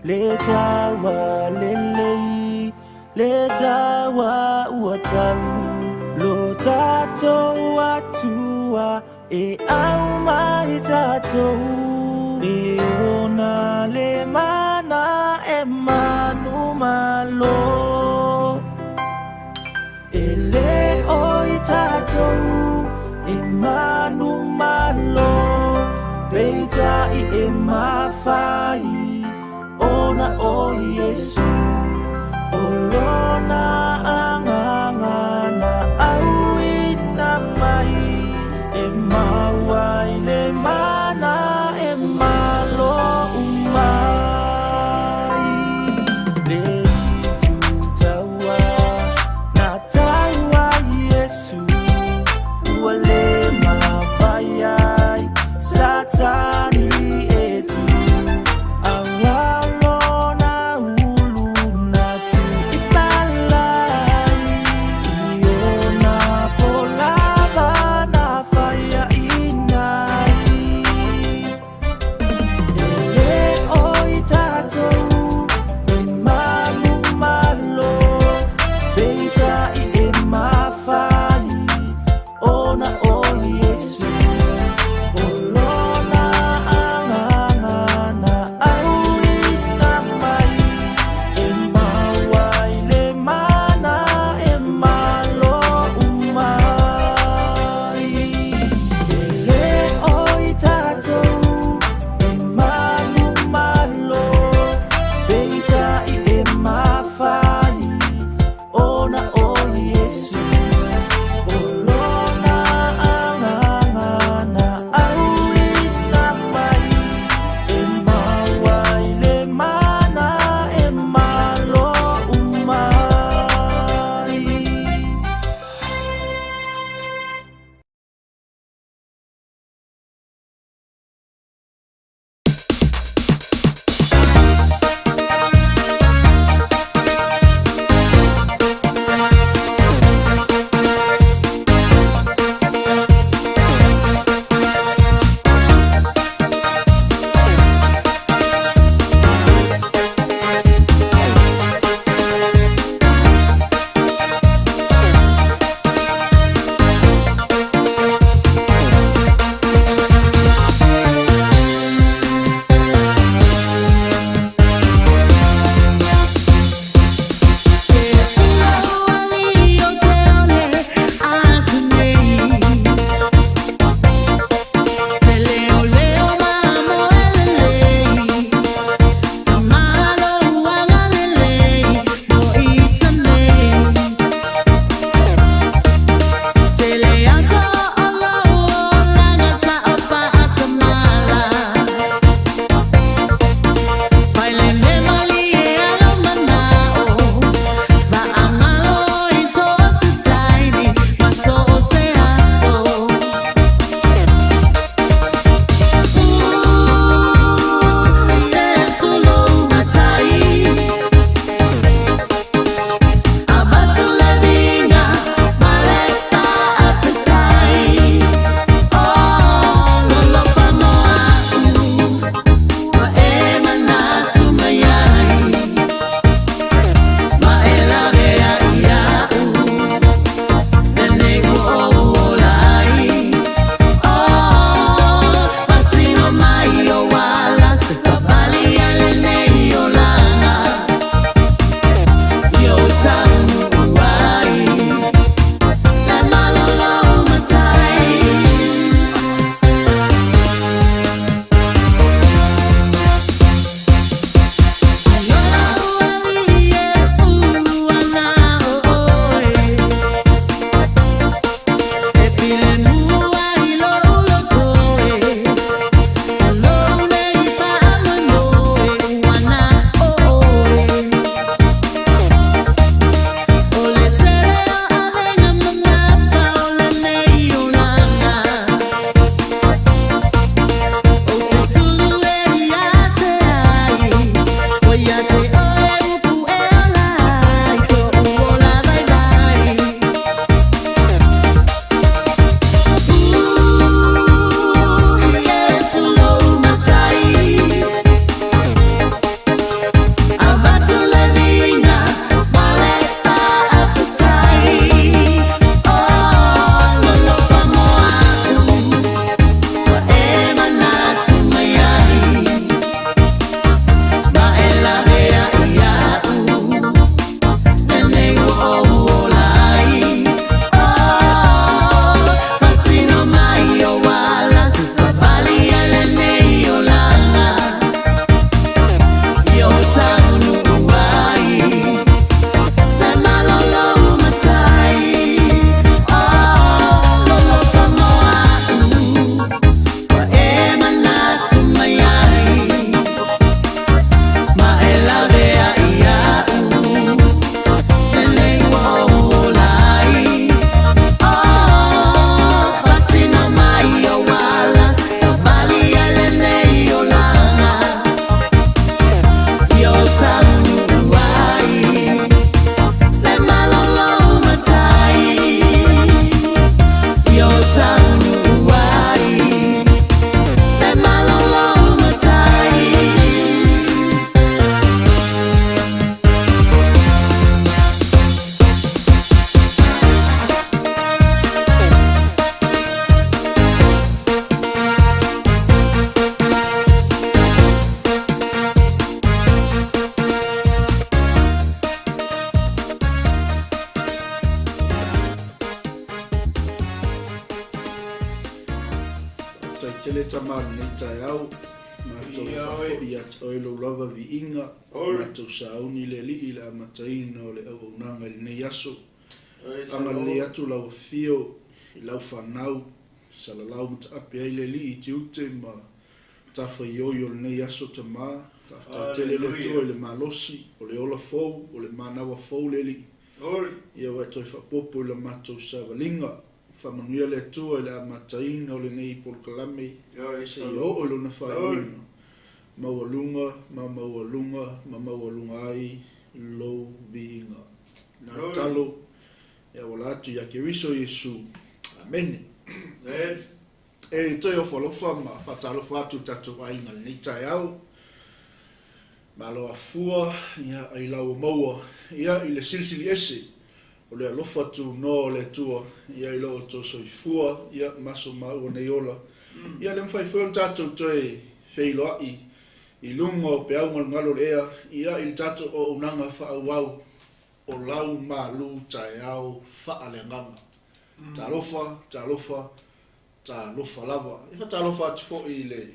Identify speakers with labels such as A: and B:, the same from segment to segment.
A: Le taua lelei, le taua ua tau, Lo tatou Atua e aumai tatou, E ona le mana e manumalo. E lē o i tatou e manumalo, Peitai e mafai ona o Iesu, O lona Agaga na auina mai, E maua ai le mana e malo uma ai. Le itu taua na tau ai Iesu, Ua le mafai ai Satani e tu, Aua o lona ulu.
B: Tama i lenei taeao, matou faafoi ia te Oe Lou lava viiga, matou sauni i le Alii i le amataina o le auaunaga i lenei aso. Agalelei atu Lau Afio i Lau fanau, salalau ma taape ai le Alii i tiute ma matafaioi o lenei aso, Tama. Faafetai tele le Atua i le malosi o le ola fou, o le manawa fou le Alii. Ia ua e toe faaopoopo i la matou savaliga. Faamanuia le Atua i le amataina o lenei polokalame seia oo i lona faaiuina. Maualuga ma maualuga ma maualuga ai lou viiga. Na talo e auala atu ia Keriso Iesu. Amene. E toe ofo alofa ma faatalofa atu i tatou aiga i lenei taeao. Malo afua ia ai lau o maua ia i le silisili ese o le alofa tunoa o le Atua ia i lo outou soifua ia ma so maua nei ola. Ia le mafai foi ona tatou toe feiloai i luga o peau galugalu o le ea ia i le tatou auaunaga faaauau o lau malu taeao faaleagaga. Talofa, talofa, talofa lava. E faatalofa atu foi i le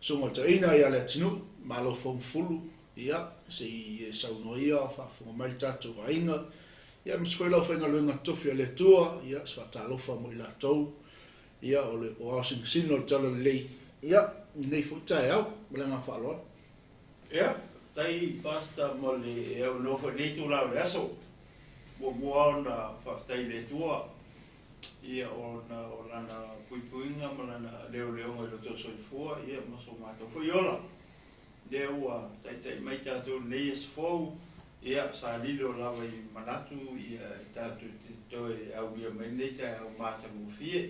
B: Susuga Toeaina ia Leatinuu, malo fougafulu, ia, se i e saunoa ia, faafofoga mai le tatou aiga, ia, aemaise foi le aufaigaluega totofi a le Atua, ia, se faatalofa mo i latou, ia, o le o ao sinasina o le Talalelei, ia, i lenei foi taeao, ma le agaga faaaloalo.
C: Ia, faafetai Pastor mo le avanoa foi i lenei itula o le aso. Muamua ona faafetai i le Atua ia ona o Lana puipuiga ma Lana leoleoga i lo outou soifua ia ma so matou foi ola. Lea ua taitai mai tatou i lenei aso fou, ia sa lilo lava i manatu ia e tatou te toe aulia mai lenei taeao matagofie.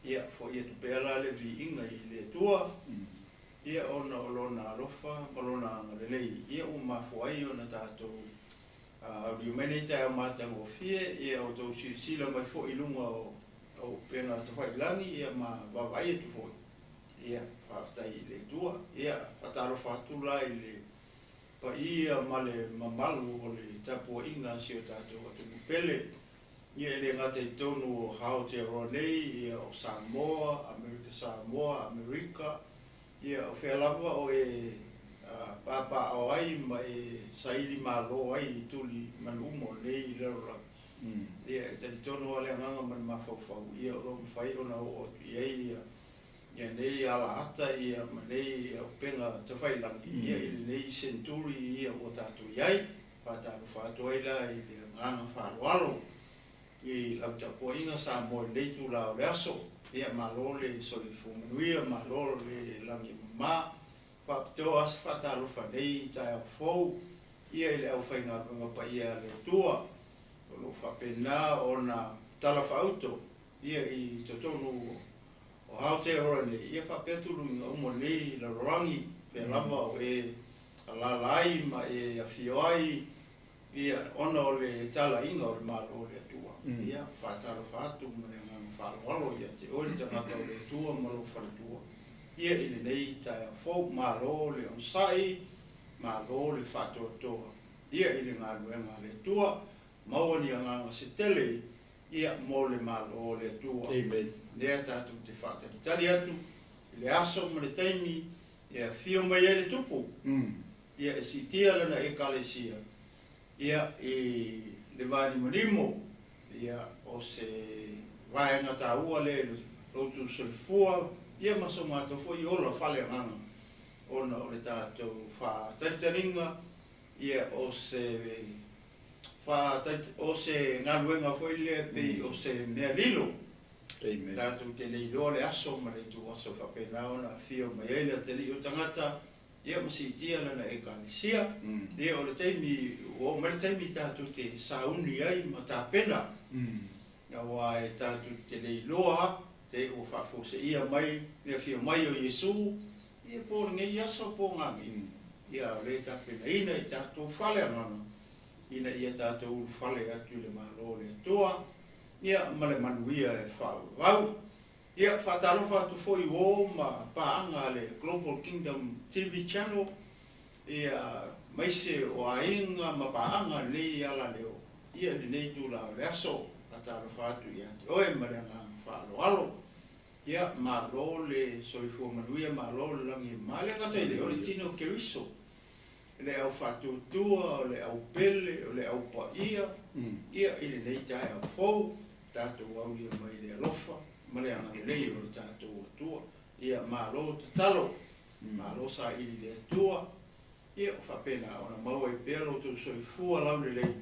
C: Ia foi atu pea la le viiga i le Atua ia ona o Lona alofa ma Lona agalelei ia ua mafua ai ona tatou Auliu mai nei taeao matagofie, ia outou silasila mai foi i luga o upega tafailagi ia ma vaavaai atu foi. Ia, faafetai i le Atua. Ia, faatalofa atu la i le paia ma le mamalu o le tapuaiga a si o tatou atunuu pele. Ia, e le gata i totonu o Aotearoa nei, ia, o Samoa, Amerika Samoa, Amerika, Ia, o fea lava o e papaaao ai ma e saili malo ai i tuli manu uma o lenei lalolagi, ia, e talitonu lava le agaga ma le mafaufau, ia, o lo o mafai ona oo atu i ai ia nei alaata ia ma nei upega tafailagi ia i lenei century ia ua tatou i ai. Faatalofa atu ai la i le agaga faaaloalo i lau tapuaiga Samoa i lenei itula o le aso. Ia malo le soifua manuia, malo le lagi e mama. Faapitoa se faatalofa nei i taeao fou ia i le aufaigaluega paia a le Atua o lo o faapena ona talafaauto ia i totonu o Aotearoa nei, ia faapea tuluiga uma o lenei lalolagi, pea lava o e alaala ai ma e afio ai Ia, ona o le talaiga o le Malo o le Atua, ia, faatalofa atu ma le agaga faaaloalo ia te oe le tagata o le Atua ma lou faletua, ia, i lenei taeao fou, malo le onosai, malo le faatoatoa, ia, i le galuega a le Atua, maua ni agaga se tele, ia, mo le Malo o le Atua.
B: Amen.
C: Lea tatou te faatalitali atu i le aso ma le taimi e afio mai ai le Tupu. Ia e siitia lana Ekalesia ia i le vaalimalimo, ia o se vaega taua lea i lo outou soifua ia ma so matou foi ola faaleagaga ona o le tatou faatalitaliga ia o se o se galuega foi lea pei o se mea lilo.
B: Amen.
C: Tatou te le iloa le aso ma le ituaso e faapena ona afio mai ai le Atalii o tagata Ia ma siitia lana Ekalesia. Ia o le taimi, ua oo mai le taimi tatou te sauni ai ma tapena, aua e tatou te le iloa te ua faafuaseia mai le afio mai o Iesu, ia po o lenei aso po o nanei. Ia a o lea e tapenaina i tatou fale agaga ina ia tatou ulufale atu i le Malo o le Atua, ia ma le manuia e faavavau. Ia, faatalofa atu foi i uo ma paaga a le Global Kingdom TV Channel, ia, aemaise o aiga ma paaga i lenei alaleo, ia, i lenei itula o le aso. Faatalofa atu ia te oe ma le agaga faaaloalo. Ia, malo le soifua manuia, malo le lagi e ma. E le gata i lea, o le tino o Keriso, le au faatuatua, o le au pele, o le au paia, ia, i lenei taeao fou, tatou aulia mai le alofa ma le agalelei o le tatou Atua. Ia, malo tatalo, malo saili i le Atua, ia, o faapena ona maua ai pea lo outou soifua laulelei,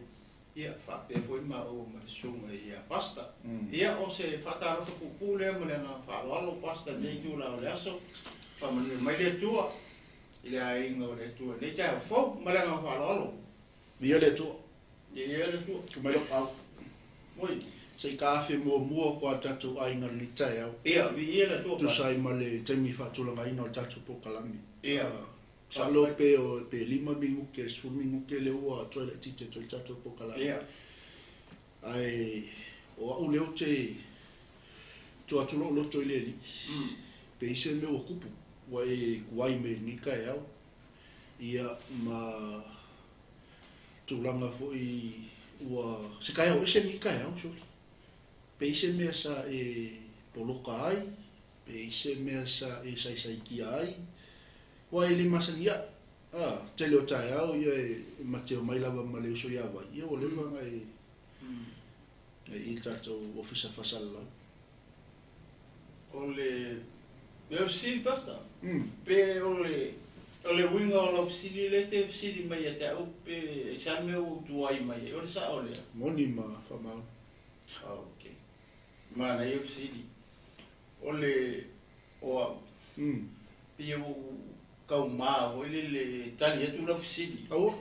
C: ia, faapea foi maua ma le susuga ia Pastor. Ia, o se faatalofa puupuu lea ma le agaga faaaloalo, Pastor, i lenei itula o le aso. Faamanuia mai le Atua i le aiga o le Atua i lenei taeao fou ma le agaga faaaloalo.
B: Viia le Atua.
C: Viia le Atua.
B: Tuu mai lou au.
C: Oi.
B: Se i ka afe muamua ko a tatou aiga i lenei taeao.
C: Ia, viia le Atua.
B: Tusa ai ma le taimi faatulagaina o le tatou polokalame.
C: Ia.
B: Masalo pe o pe 5 minute, 10 minute lea ua toe laitiiti atu ai le tatou polokalame.
C: Ia.
B: Ae o au lea ou te tua atu lou loto i le Alii. Pe i ai se mea ua tupu, ua e tuai mai i lenei taeao. Ia ma tulaga foi ua se taeao ese lenei taeao, soli. Pe i ai se mea sa e poloka ai, pe i ai se mea sa e saisaitia ai, ua e le masani ai. Ah, tele o taeao ia e mateo mai lava ma le uso ia vai, ia ua leva ona e i le tatou ofisa faasalalau.
C: O le mea o fesili, Pastor, pe o le o le uiga o lau fesili lea e te fesili mai ia te au pe i se a le mea ua ou tuai mai ai, o le sao lea?
B: Moni ma faamaoni.
C: Ok. Manaia fesili. O le o au, pei ua ou tauma foi lele e tali atu lau fesili.
B: Aua,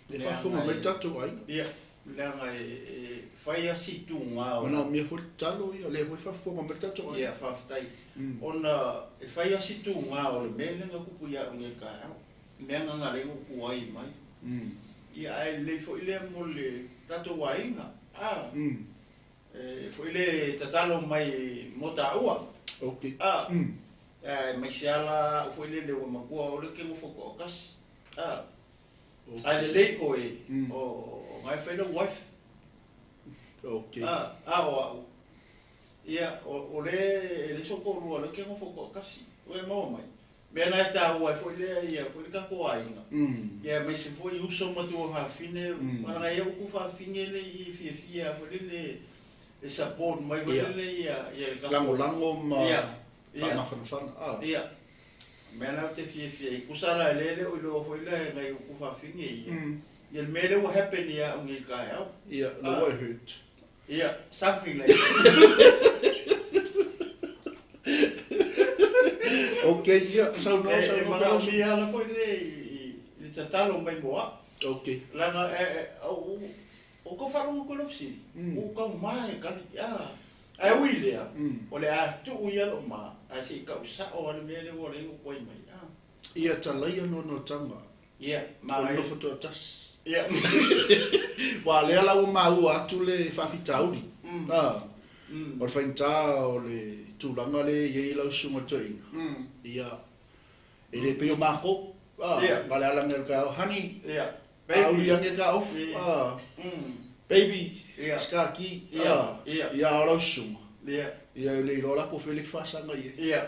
B: e faafofoga mai le tatou aiga.
C: Ia, leaga e fai lava si tuga o.
B: Manaomia foi le tatalo, ia, o lea foi e faafofoga mai le tatou aiga.
C: Ia, faafetai. Ona e fai lava si tuga o le mea lea na tupu ia au nei i le taeao. Mea na na ala ai ona ou tuai mai. Ia, ae lelei foi lea mo le tatou aiga. A, e foi le tatalo mai mo taua.
B: Ok.
C: A, aemaise lava la au foi lele ua matua o le ke nofo toatasi. A, ae lelei oe, o na e fai lau wife.
B: Ok.
C: A, a o au. Ia, o le e le so toalua o lea ou te nofo toatasi. Ua e maua mai. Mea na e taua ai foi lea ia foi le tatou aiga. Ia aemaise foi uso ma tuafafine, leaga e i ai upu faafine le i fiafia foi lele e support mai foi lele ia ia le tatou
B: lagolago ma
C: ia ia
B: faamafanafana. Ah.
C: Ia. Mea la ou te fiafia ai, tusa la e le o iloa foi lea e nai upu faafine ia. Ia le mea lea ua happen ia au nei i le taeao.
B: Ia, le ua e hurt.
C: Ia, something like that.
B: Ok, ia, saunoa,
C: E
B: saunoa.
C: manaomia ala foi le i le tatalo mai mo au.
B: Ok.
C: Leaga e o o kou faalogo atu i lau fesili, ua tau ma e tali. A, ae ui i lea, o le a tuu ia lou ma, ae se i tau sao lava le mea lea ua ala ai ona ou tuai mai. A.
B: Ia talaia noanoataga.
C: Ia,
B: O le nofo toatasi.
C: Ia.
B: Aua o lea la ua maua atu le faafitauli. A, o le faigata o le tulaga lea e i ai lau susuga toeaina. Ia, e le pei o makou. A, na o le ala ane o le taeao, honey,
C: Ia.
B: auli ane ka ofu. A, baby, sikaki. A, ia, a o lau susuga.
C: Ia.
B: Ia, e le iloa la po o fea le fasaga i ai.
C: Ia.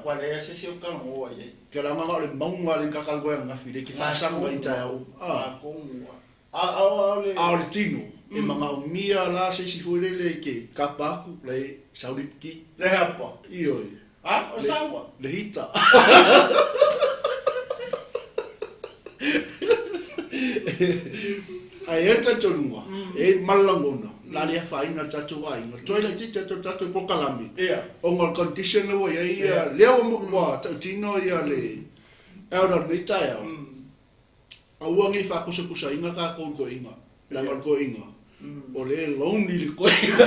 C: Ua leai se isi o talanoa i ai.
B: Ke la mana o le mauga le kakal koe angafi le ke fasaga i taeao. A.
C: A, a, o le.
B: A o le tino, e manaomia la se isi foi lele i ke kapa atu, le sauli piki.
C: Le hapa.
B: Ioe.
C: A, o saua.
B: Le hita. Ae e ai le talitonuga, e i ai ma le lagona, o le a le afaina le tatou aiga. Toe laitiiti atu o le tatou polokalame, ona o le condition lea ua i ai, lea ua tautino le elder i lenei taeao, aua ne i faakusakusaina tatou i le toeaina, leaga o le toeaina, o lea e lonely le toeaina.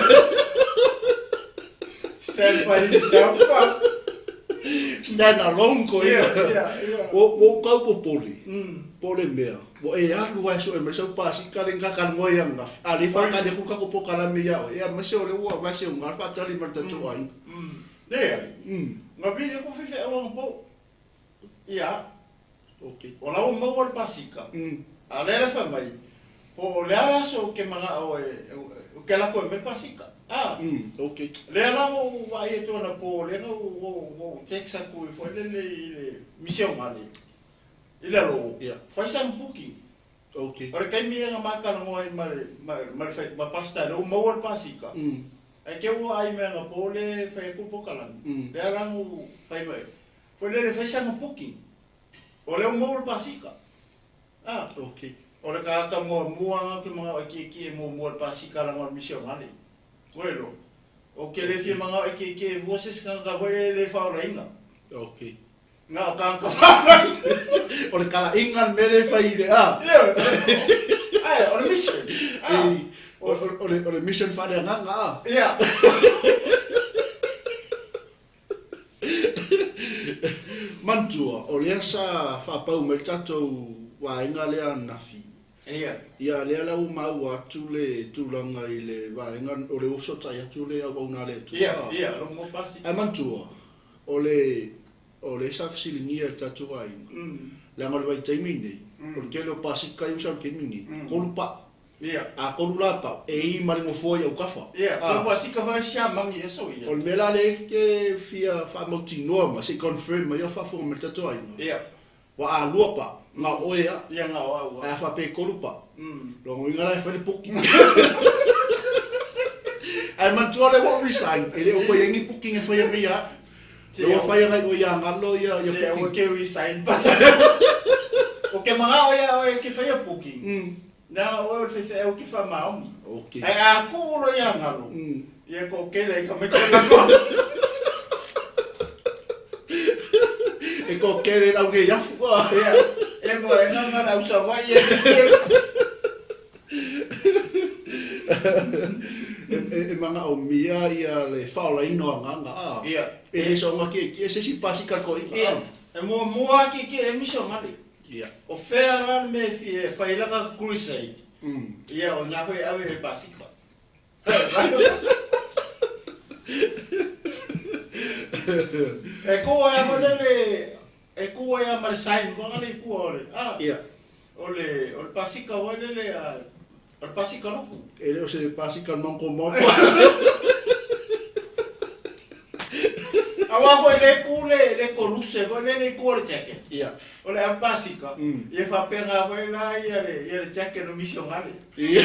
C: Stand by himself.
B: Stand alone toeaina.
C: Ia, ia, ia.
B: Ua ou tau popole, po o le mea, ua e alu lava e sue mai sau pasika le kakanoa i ananafi, a le faatali atu le tatou polokalame ia oe, ia aemaise o lea ua vase uga le faatali mai le tatou aiga.
C: Leai. Na vili atu faifeau anapo. Ia.
B: Ok.
C: O la ua maua le pasika. A o lea la fai mai. Po o le a le aso ou te manao e, ou te alu atu e aumai le pasika. A.
B: Okay.
C: Lea la ua ou vaai atu anapo lea na ou text atu foi lele i le misionale i lalo, fai sana booking.
B: Okay.
C: O le taimi ia na ma talanoa ai ma le ma le ma pastor lea ua maua le pasika. Ae te ua vaai mai anapo lea e fai atu le polokalame. Lea la na ou fai mai foi lele fai sana booking. O lea ua maua le pasika. A.
B: Okay.
C: O le tagata muamua lena ou te manao e tietie muamua i le pasika leaga o le misionale. Ua iloa. Ou te le fia manao e tietie fua se isi tagata foi lea e le faaolaina.
B: Okay.
C: Na o tagata faaolaina.
B: O le talaiga le mea lea e fai i le a.
C: Ioe. Ae, o le mission. A.
B: O le mission faaleagaga a.
C: Ia.
B: Manatua, o lea sa faapau mai le tatou vaega lea ananafi.
C: Ia.
B: Ia, lea la ua maua atu le tulaga i le vaega, o lea ua fesootai atu le auauna a le Atua.
C: Ia, ia, lo mo pasi.
B: Ae manatua, o le, o lea sa fesiligia e le tatou aiga, leaga o le vaitaimi nei, o le tele o pasika ia ua sau i le taimi nei, 3 pau.
C: Ia.
B: A kolu la pau, e i ma le nofoa i autafa.
C: Ia, ko ua sika foi sia mangi e so ia.
B: O le mea la lea e te fia faamautinoa ma se i confirm mai a faafofoga mai le tatou aiga.
C: Ia.
B: Ua a lua pau, na o oe a.
C: Ia, na o au a.
B: Ae a faapea e tolu pau, lona uiga la e fai le booking. Ae manatua lea ua ou resign, e le o toe i ai ni booking e faia mai ia au. Lea ua fai agai oe ia Galo ia booking.
C: Se aua ke resign pa. O ke manao ia oe ke faia booking. Na oe o le faifeau ke faamaoni.
B: Okay.
C: Ae a tuu loa ia Galo, ia toatele ai tamaiti o latou.
B: E toatele i lau nei afu.
C: Ia, e mo e nganga le au Savaii e kikilo.
B: E manaomia ia le faaolaina o agaga a.
C: Ia.
B: E le soona kiekie se isi pasika le toeaina a.
C: Ia, e muamua kiekie le misionale.
B: Ia.
C: O fea la le mea e fia e fai lana crusade. Ia, o ina foi e ave i le pasika. E kua ai foi lele, e kua ai ma le sign foi lele i tua o le, a.
B: Ia.
C: O le, o le pasika foi lele a, o le pasika lotu.
B: E le o se pasika mango maopo.
C: Aua foi le ku le, le koluse foi lele i tua o le jacket.
B: Ia.
C: O le ave pasika, ia faapena foi la ia le, ia le jacket o misionale.
B: Ia.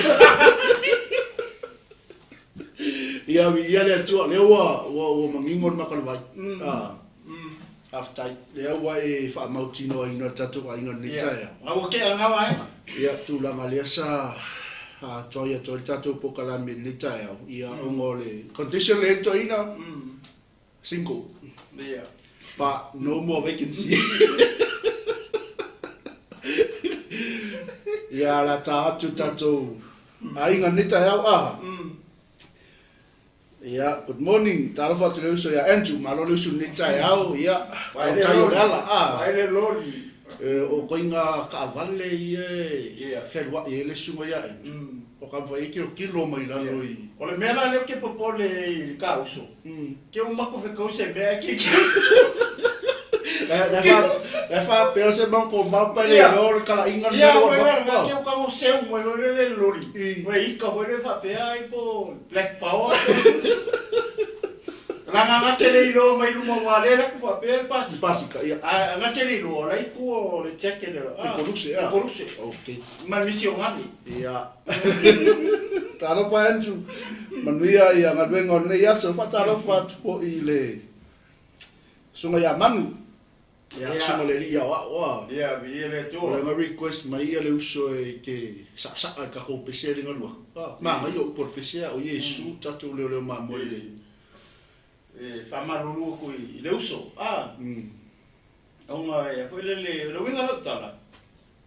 B: Ia, viia le Atua, lea ua, ua, ua manino le maka o le vai. Ah. Faafetai, lea ua e faamautinoaina le tatou aiga i lenei taeao.
C: Ia, ua tea na vaega.
B: Ia, tulaga lea sa atoai atu ai le tatou polokalame i lenei taeao, ia, ona o le condition lea i le toeaina, single.
C: Ia.
B: But no more vacancy. Ia, o le a ta atu le tatou aiga i lenei taeao, a. Ia, good morning. Talofa atu le uso ia Andrew, malo le usu lenei taeao. Ia, tautai o le ala. A.
C: Vai le loli.
B: O koinga kaavale ia e feluai ai le susuga ia Andrew. O ka mafai ai kilokilo mai lalo i.
C: O le mea la lea ou te popole ai i le ka uso, ke uma atu fekau se mea e kilokilo.
B: La e faapea se mango mapa e le iloa o le talaiga le
C: Ia,
B: mea ua
C: foi la,
B: avatu.
C: ke o kago seu mai foi lele i le loli. Ua ika foi lele faapea ai po Black Power. Leaga na te le iloa mai luma aua lea la ku faapea le pasika.
B: Pasika, ia.
C: Ae na te le iloa la i tua o le jacket le.
B: E koluse,
C: E koluse.
B: Okay.
C: Ma le misionale.
B: Ia. Talofa Andrew. Manuia ia galuega o lenei aso. Faatalofa atu foi i le susuga ia Manu. Ia, susuga le alii aoao a.
C: Ia, viia le Atua.
B: O lana request mai ia le uso e ke saasaa i le tatou pese le galu atu. A, manaia o upu o le pese a o Iesu tatou leoleo mamoe i le.
C: E faamalulu atu i le uso, a. Ona e foi lele, o le uiga lau tala,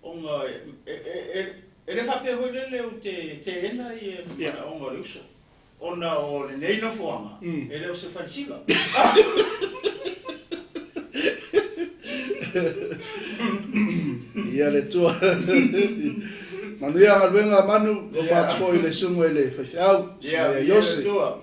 C: ona e le faapea foi lele ou te teena ia manaoga o le uso. Ona o lenei nofoaga, e le o se falesila.
B: Ia le Atua. Manuia galuega Manu, alofa atu foi i le susuga i le faifeau,
C: Ia
B: ia Iose.
C: le Atua.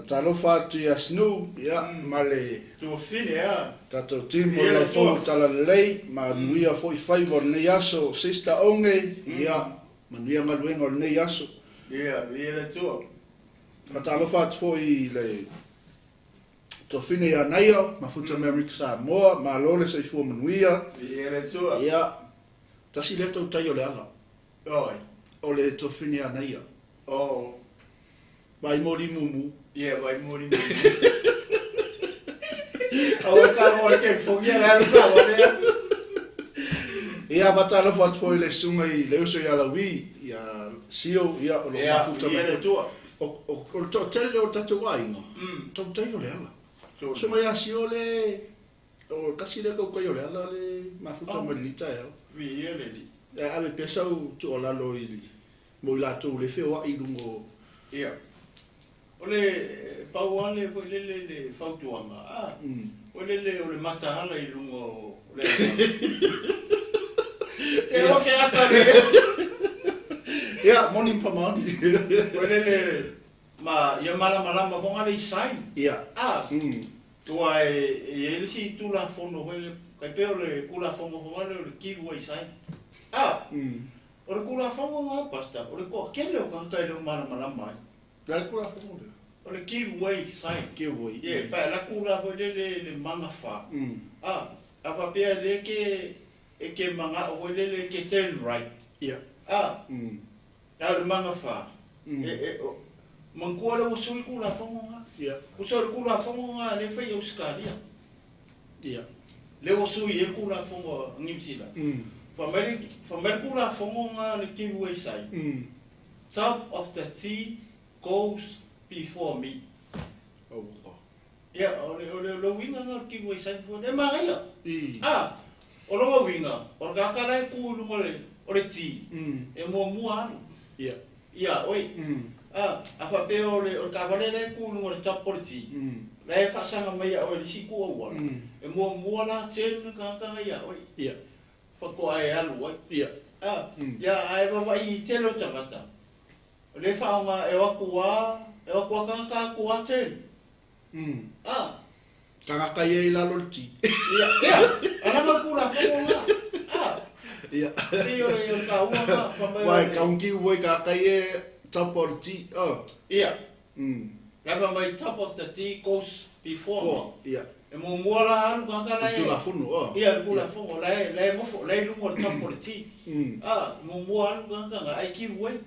B: Talofa atu ia Snu, ia, ma le
C: Tuafine a.
B: tatou team o le Laufou Talalelei, manuia foi faiva o lenei aso, Sister Onge, ia, Manuia galuega o lenei aso.
C: Ia, viia le Atua.
B: Faatalofa atu foi i le Tofine ia Naia, Mafuta mea Amerika Samoa, malo le soifua manuia.
C: Viia le Atua.
B: Ia, tasi lea tautai o le ala.
C: Oi.
B: O le Tofine ia Naia.
C: Oh.
B: Vai moli mumu.
C: Ia, vai moli mumu. Aua ka mo te fogia la lu ka wa le.
B: Ia, faatalofa atu foi i le susuga i le uso ia Lauvi, ia Sio, ia, o lo o mafuta
C: mai
B: foi.
C: Ia, le Atua.
B: O le toatele o le tatou aiga, tautai o le ala. Susuga ia Sio le, o le tasi lea tautai o le ala le mafuta mai lenei taeao.
C: Viia le Alii.
B: Ae ave pea sau tuualalo i mo i latou le feoai i luga o.
C: Ia. O le pau lava le foi lele le fautuaga, a, foi lele o le mataala i luga o le auala. Te iloa ke ata le.
B: Ia, moni ma faamaoni.
C: Foi lele ma ia malamalama foi ngale i sign.
B: Ia.
C: A, ua e i ai le isi Tulafono foi, tai pei o le Tulafono foi ngale o le give way sign. A, o le Tulafono nga Pastor, o le toatele o tagata e le o malamalama ai.
B: Le a le Tulafono lea?
C: O le give way sign.
B: Give way.
C: Ie, pa e alu atu la foi lele le magafa. A, a faapea lea ke e ke mana'o foi lele e ke turn right.
B: Ia.
C: A, a o le magafa, e, e, o, manatua lea ua sui Tulafono na.
B: Ia.
C: Usa o le Tulafono na lea e fai i Ausetalia.
B: Ia.
C: Lea ua sui ai le Tulafono a Niu Sila. Fai mai le, fai mai le Tulafono na le give way sign. Top of the T goes before me. Ia, o le, o le, o le uiga lena o le give way sign foi lea. E manaia. A, o lona uiga, o le tagata la e tu i luga o le, o le T, e muamua alu.
B: Ia.
C: Ia oe. A, a faapea o le, o le taavale la e tu i luga o le top o le T, la e faasaga mai ia oe i le isi itu auala, e muamua la turn le tagata la ia oe.
B: Ia.
C: Faatoa e alu ai.
B: Ia.
C: A, ia, ae vaavaai i tele o tagata, o lea e faaaoga e o atu lava, e o atu lava tagata atu lava turn. A.
B: Tagata ia i lalo o le T.
C: Ia, ia, a leaga o le Tulafono lena. A.
B: Ia.
C: Pei o le, o le taua lena, fai mai o le.
B: Uai, kaunki ua i tagata ia top o le T, oh.
C: Ia. La e fai mai top of the T goes before me.
B: Foa, ia.
C: E muamua la alu tagata la e.
B: Le Tulafono, oh.
C: Ia, le Tulafono, la e, la e nofo, la e i luga o le top o le T. A, muamua alu tagata na, ae give way.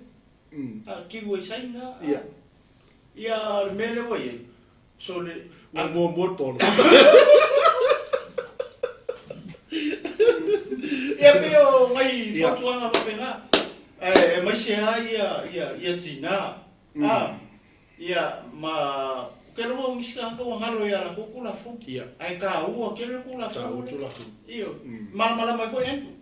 C: A, give way sign na.
B: Ia.
C: Ia, le mea lea ua i ai, so le.
B: Ua muamua le polo.
C: Ia, pei o nai fautuaga faapena. Ae aemaise lava ia, ia, ia tina. A. Ia, ma ou te iloa o nisi tagata ua galo ia latou Tulafono.
B: Ia.
C: Ae taua tele le Tulafono.
B: Taua Tulafono.
C: Ioe. Malamalama ai foi Andrew.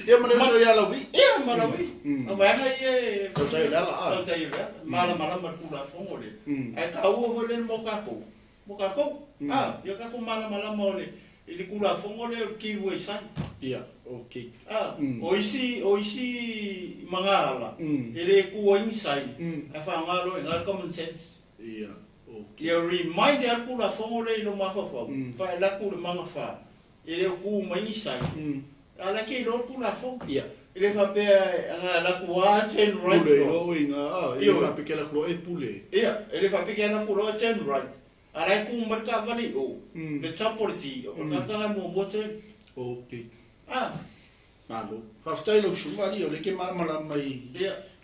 B: Ia ma le uso ia Lauvi.
C: Ia, ma Lauvi. O vaega ia e...
B: Tautai o le ala, a.
C: Tautai o le ala. Malamalama le Tulafono lea. Ae taua foi lea mo tatou. Mo tatou. A, ia tatou malamalama o le i le Tulafono lea o le give way sign.
B: Ia, ok.
C: A, o isi, o isi magaala, e le tu ai ni sign, ae faaaoga loa i ina le common sense.
B: Ia, ok.
C: Ia remind lava le Tulafono lea i lou mafaufau, pa e alu atu i le magafa, e le o tu mai ni sign, a o la e te iloa le Tulafono.
B: Ia.
C: E le faapea ana alu atu lava turn right
B: Pule
C: loa.
B: i loa i ina, a, e le faapea ke alu atu loa e pule.
C: Ia, e le faapea ke alu atu loa e turn right. A la e tu mai le taavale i o, le top o le T, o le tagata la e muamua turn.
B: Ok.
C: Ah.
B: Malo. Faafetai lau susuga alii o lea e ke malamalama i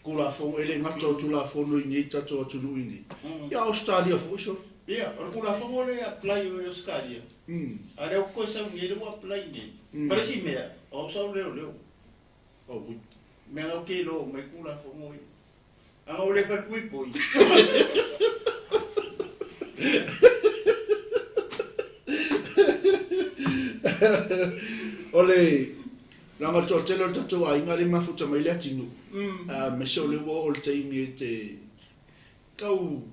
B: Tulafono, e le gata o Tulafono i nei tatou atunuu i nei. Ia Ausetalia foi sole.
C: Ia, o le Tulafono lea e apply i Ausetalia. A o lea ua toe sau nei, lea ua apply nei. Ma le isi mea, o au sa ou leoleo.
B: Oi.
C: Mea na ou ke iloa uma ai Tulafono ia. Ana ou le falepuipui.
B: O le leaga o le toatele o le tatou aiga lea e mafuta mai le atinuu, aemaise o lea ua oo le taimi e te tau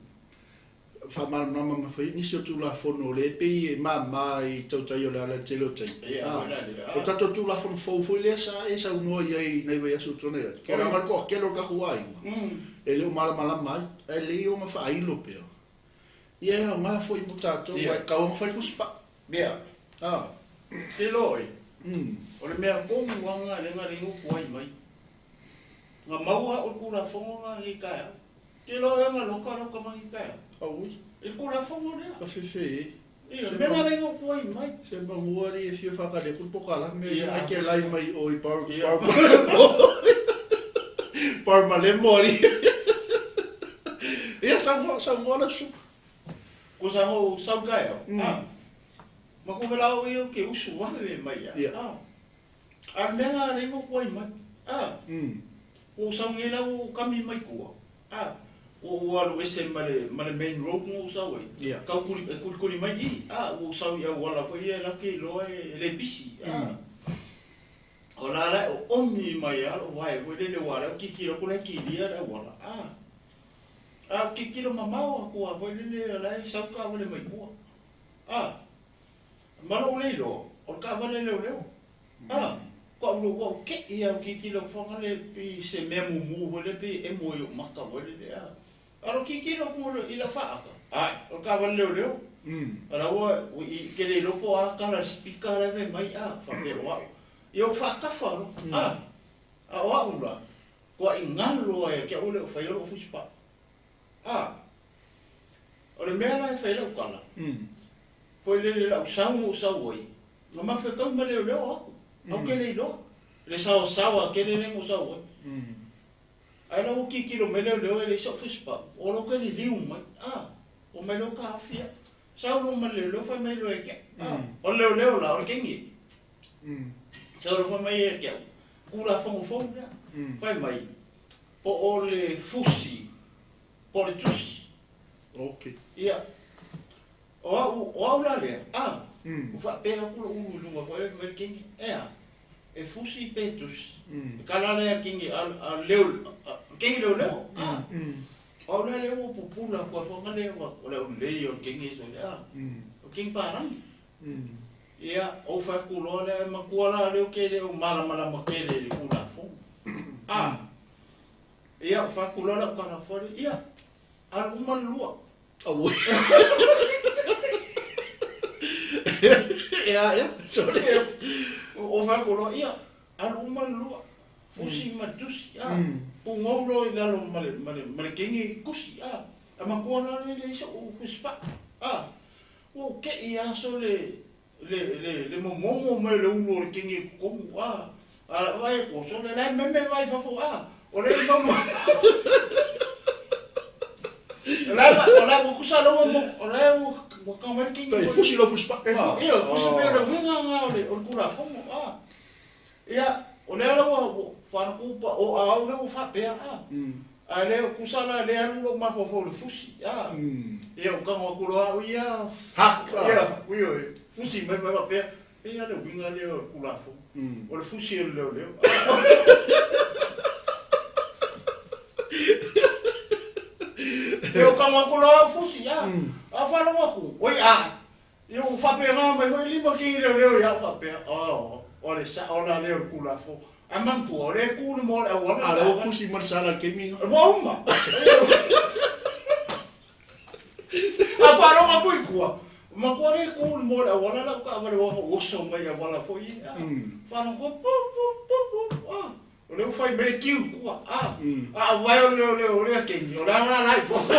B: faamalamalama ma fai nisi o Tulafono o lea e pei e mama i tautai o le ala i le tele o taimi. O le tatou Tulafono fou foi lea sa e saunoa i ai i nai vaiaso ua tuanai atu, ke leaga o le toatele o le tatou aiga e le o malamalama ai, ae lelei ona faailo pea. Ia e aoga foi mo tatou, aua e tatau ona fai le fusipaa.
C: Ia. Te iloa oe, O le mea tonu lava lena lea na upu ai mai. Na maua au i le Tulafono lena i lenei taeao. Ou te iloa ea na loka lau tama i lenei taeao.
B: Auoi.
C: I le Tulafono lea.
B: Ka fefe e.
C: Ia, mea na lea na upu ai mai.
B: Se manu alii e fia faatali atu le pokalame ia ke lai mai o i par par par malemo alii. Ia saunoa saunoa lau susuga.
C: Kusa ho sau taeao. Ah. Ma ko vela o ia ke usu vave mai ia. Ah. A le mea na lea na upu ai mai. Ah. Ua ou sau nei la ua ou kami mai tua. A, ua ou alu ese ma le, ma le main road na ou sau ai.
B: Ia.
C: Tau kuli, e kulikuli mai i, a, ua ou sau i auala foi ia latou te iloa e le pisi, a. O la la e oomi mai lava lou vae foi lele aua o lea ou tilotilo atu la e kilia le auala, a. A ou tilotilo mamao atu lava foi lele o la e sau taavale mai tua, a. Ma lou le iloa, o le taavale leoleo. A, ko au ua ou keʻi au tilotilo fagale pei se mea mumu foi lea pei e emo i ou maka foi lele a. A o lou tilotilo atu i lau faata, ae, o le taavale leoleo. A la ua i ke le iloa po o a kala le speaker la e fai mai a, faapea o au. Ia ua faatafa loa, a, a o au la, toai galo lava ia te au e le o faia lou fusipaa. A, o le mea la e fai ai lau tala, foi lele lau sau na ou sau ai, na mafetau ma leoleo au, au ke le iloa, le saosaoa tele lea na ou sau ai. Ae la ua tilotilo mai leoleo e leai sou fusipau, o lo ke liliu mai, a, omai loa taofi au. Sau loa ma le leoleo fai mai loa ia te au, a, o le leoleo la, o le keni. Sau loa fai mai ia te au, Tulafono fou lea, fai mai, po o le fusi, po o le tusi.
B: Okay.
C: Ia, o au, o au la lea, a, ua faapea atu lou ulu i luga foi lea, fai mai le keni, e a, e fusi pe tusi. E kala lea keni, a, a leo, a, keni leoleo, a. O au la lea ua pupula atu ai foi lea, o le aulelei o le keni, a, o le keni palagi. Ia, ou fai atu loa lea, e matua la lea ou te le o malamalama tele i le Tulafono. A, ia, ou fai atu loa lau tala foi lea, ia, alu uma le lua.
B: Auē. Ea, ea, sorry.
C: Ou fai atu loa, ia, alu uma le lua. Fusi ma le tusi, a, pugou loa i lalo ma le, ma le, ma le kegi kusi, a, e matua la lea e leai so'u fusipaa, a. Ua ou teʻi aso le, le, le, le momomo mai o le ulu o le kegi i totonu, a, a vaai atu, sole, la e meme vai i fafo, a, o lea i maua. O la e, o la e ua tusa lea ua, o la e ua, ua kau mai le kegi.
B: E fusi lau fusipaa.
C: E fu, ia, fusi pei o le uiga lena o le, o le Tulafono, a. Ia, o lea la ua, ua faanakupa, o au lea ua faapea, a. A le o tusa la lea alu lou mafaufau i le fusi, a. Ia, ou tago atu loa au ia,
B: Haka!
C: Ia, ioe, fusi mai ma faapea, pei lava le uiga lea o le Tulafono, o le fusi o le leoleo. Ia, ou tago atu loa au fusi, a. A faalogo atu, oi a, Ia ua faapena mai foi lima kei leoleo ia au faapea, oh, o le sao la lea o le Tulafono. Ae manatua, o lea e tu le moa o le auala.
B: A o lea ua tusi ma le sala i le taimi lena.
C: Ua uma. A faalogo atu i tua, manatua lea e tu le moa o le auala lau taavale ua oso mai i auala foi ia. Faalogo atu, pu, pu, pu, pu, ah. O lea ua fai mai le kiu i tua, ah. A o vae o le leoleo o lea keni, o le a la la i fafo.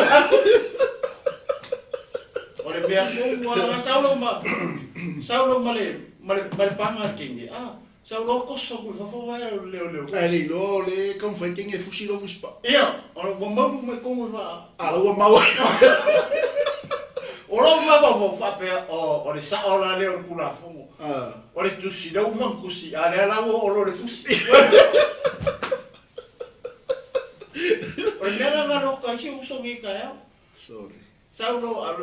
C: O le mea tonu lava, sau loa ma, sau loa ma le, ma le, ma le paga a le keni, ah. Sau loa koso atu i fafo vae o le leoleo.
B: Ae le iloa o lea e taumafai keni e fusi lou fusipaa.
C: Ia, ua maulu mai tonu e faa.
B: A o la ua mau ai.
C: O lou mafaufau faapea, o le sao la lea o le Tulafono. O le tusi, lea ua uma ona tusi, a o lea la ua oo loa i le fusi. O le mea la na loka ai si ou uso nei taeao.
B: Sorry.
C: Sau loa,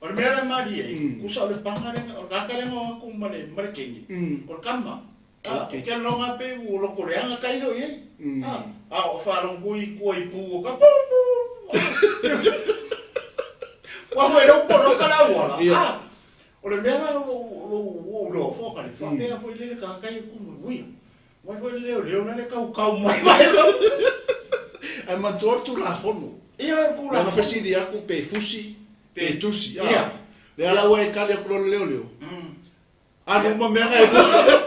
C: o le mea la e malie ai, tusa o le paga lea, o le tagata lea na o atu ma le, ma le keni, o le tama. A, ou te lagona pei ua loko leaga tai lea o i ai. A, a o faalogo i tua i pu o ka pu pu pu. Ua foi lea ua poloka le auala. A, o le mea la o lou ou iloa foakale, faapea foi lele tagata ia tumu i uia. Vai foi le leoleo la le kaukau mai vai.
B: Ae manatua o le Tulafono.
C: Ia, o le Tulafono.
B: Lana fesili atu pe fusi, pe tusi.
C: Ia.
B: Lea la ua e kali atu loa le leoleo. Alu uma mea na e lua.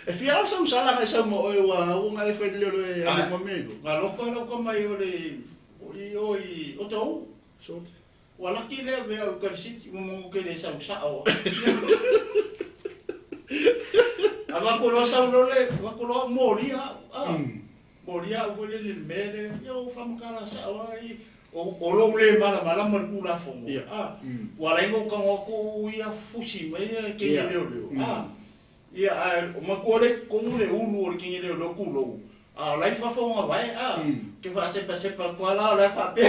B: E fia la sau sala ngai sau mo oe ua ngau ngai e whai leo e alu ma mego.
C: Nga loka lau ka mai o le o i o i o tau.
B: Sort.
C: Ua laki lea mea o Karisiti mo mo ke le sau sa o. A va ko lo sau lo le va ko lo mo lia a. Mo lia o le le me le yo fa makala sa o ai o o lo le mala mala mo ku la fongo. A. Ua lai ngo ka ngo ku ia fusi mai ia ke le leo. A. Ia a o ma ko le ko le ulu o le ke le leo ku lo. A lai fa fonga vai a. Ke fa sepa sepa ko ala la fa pe.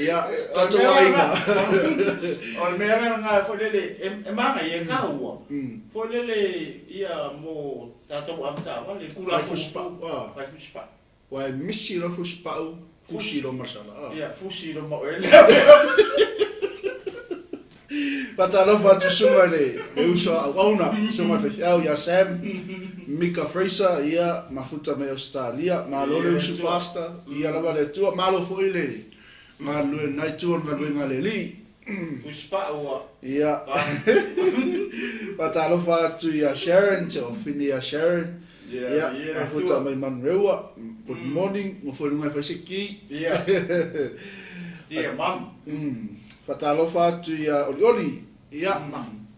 B: Ia, tatou aiga.
C: O le mea lea nga foi lele e manga ia ka ua. Foi lele ia mo tatou amata le kula
B: Fai fusi pau, ah.
C: Fai fusi pau.
B: Wa e misi lo fusi pau, fusi lo masala. Ah.
C: Ia fusi lo mo ele.
B: Fatalofa atu suga le le uso a auauna, suga le faifeau ia Sam, Mika Fraser, ia mafuta mai Australia, malo le usu pastor, ia lava le Atua, malo foi le galulue lenai itu o le galuega a le Alii.
C: Fusi pau ua.
B: Ia. Fatalofa atu ia Sharon, te ofine ia Sharon.
C: Ia,
B: Ia, mafuta mai Manurewa. Good morning, mo foi lunga e fai se ki.
C: Ia. Ia, mam.
B: Fatalofa atu ia Olioli. Ia,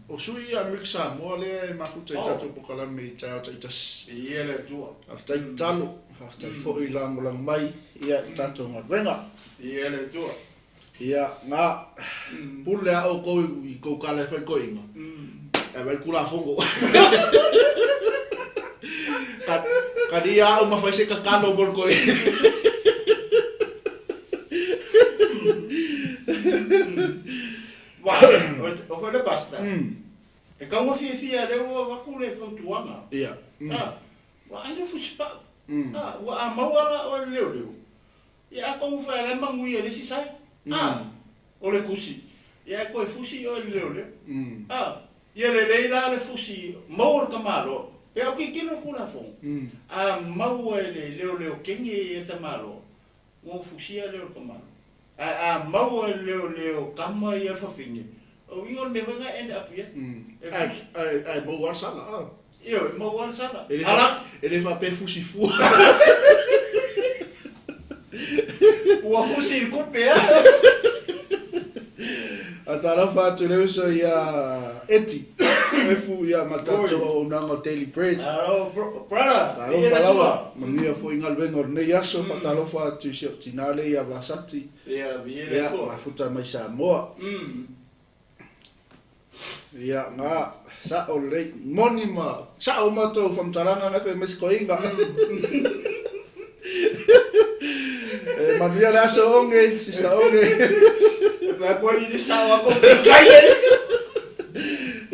B: o sui ia Amerika Samoa lea e mafuta i tatou polokalame i taeao taitasi.
C: Ia le Atua.
B: Faafetai tatalo, faafetai foi lagolago mai ia i tatou galuega.
C: Ia le Atua.
B: Ia, nga pule a oukou i kou kala e fai koiga. E vai kulafono. Ka ka nia au ma fai se kakalo mo le koe.
C: Wa, o foi le pasta. E kaua fiafia lea ua avatu le fautuaga.
B: Ia.
C: A, ua ai le fusi pau. A, ua a maua la oe le leoleo. Ia a kongu fai ala e manuia le isi sai. A, o le kusi. Ia e koe fusi oe le leoleo. A, ia lelei la le fusi maua le tamaloa. Pe au kikilo le Tulafono. A maua e le leoleo kenge ia tamaloa. Ua fusia lea o le tamaloa. Ae a maua e le leoleo kama ia le fafine, o uiga o le mea foi lena e end up i ai. E fusi.
B: Ae maua le sala. A.
C: Ioe, maua le sala.
B: E le
C: Ala.
B: E le faapea fusi fua.
C: Ua fusi i le kupe a.
B: A talofa atu le uso ia Eti, Efu ia ma tatou auaunaga o Daily Bread.
C: Hello, brother.
B: Talofa lava, manuia foi galuega o lenei aso. Faatalofa atu i si ou tina lea ia Vasati.
C: Ia, viia le
B: Ia,
C: Atua.
B: mafuta mai Samoa. Ia, nga, sa'o lelei, moni ma sa'o matou faamatalaga na fai mai se koiga. E manuia le aso Onge, Sister Onge.
C: Vai koe ni sao ako kai e.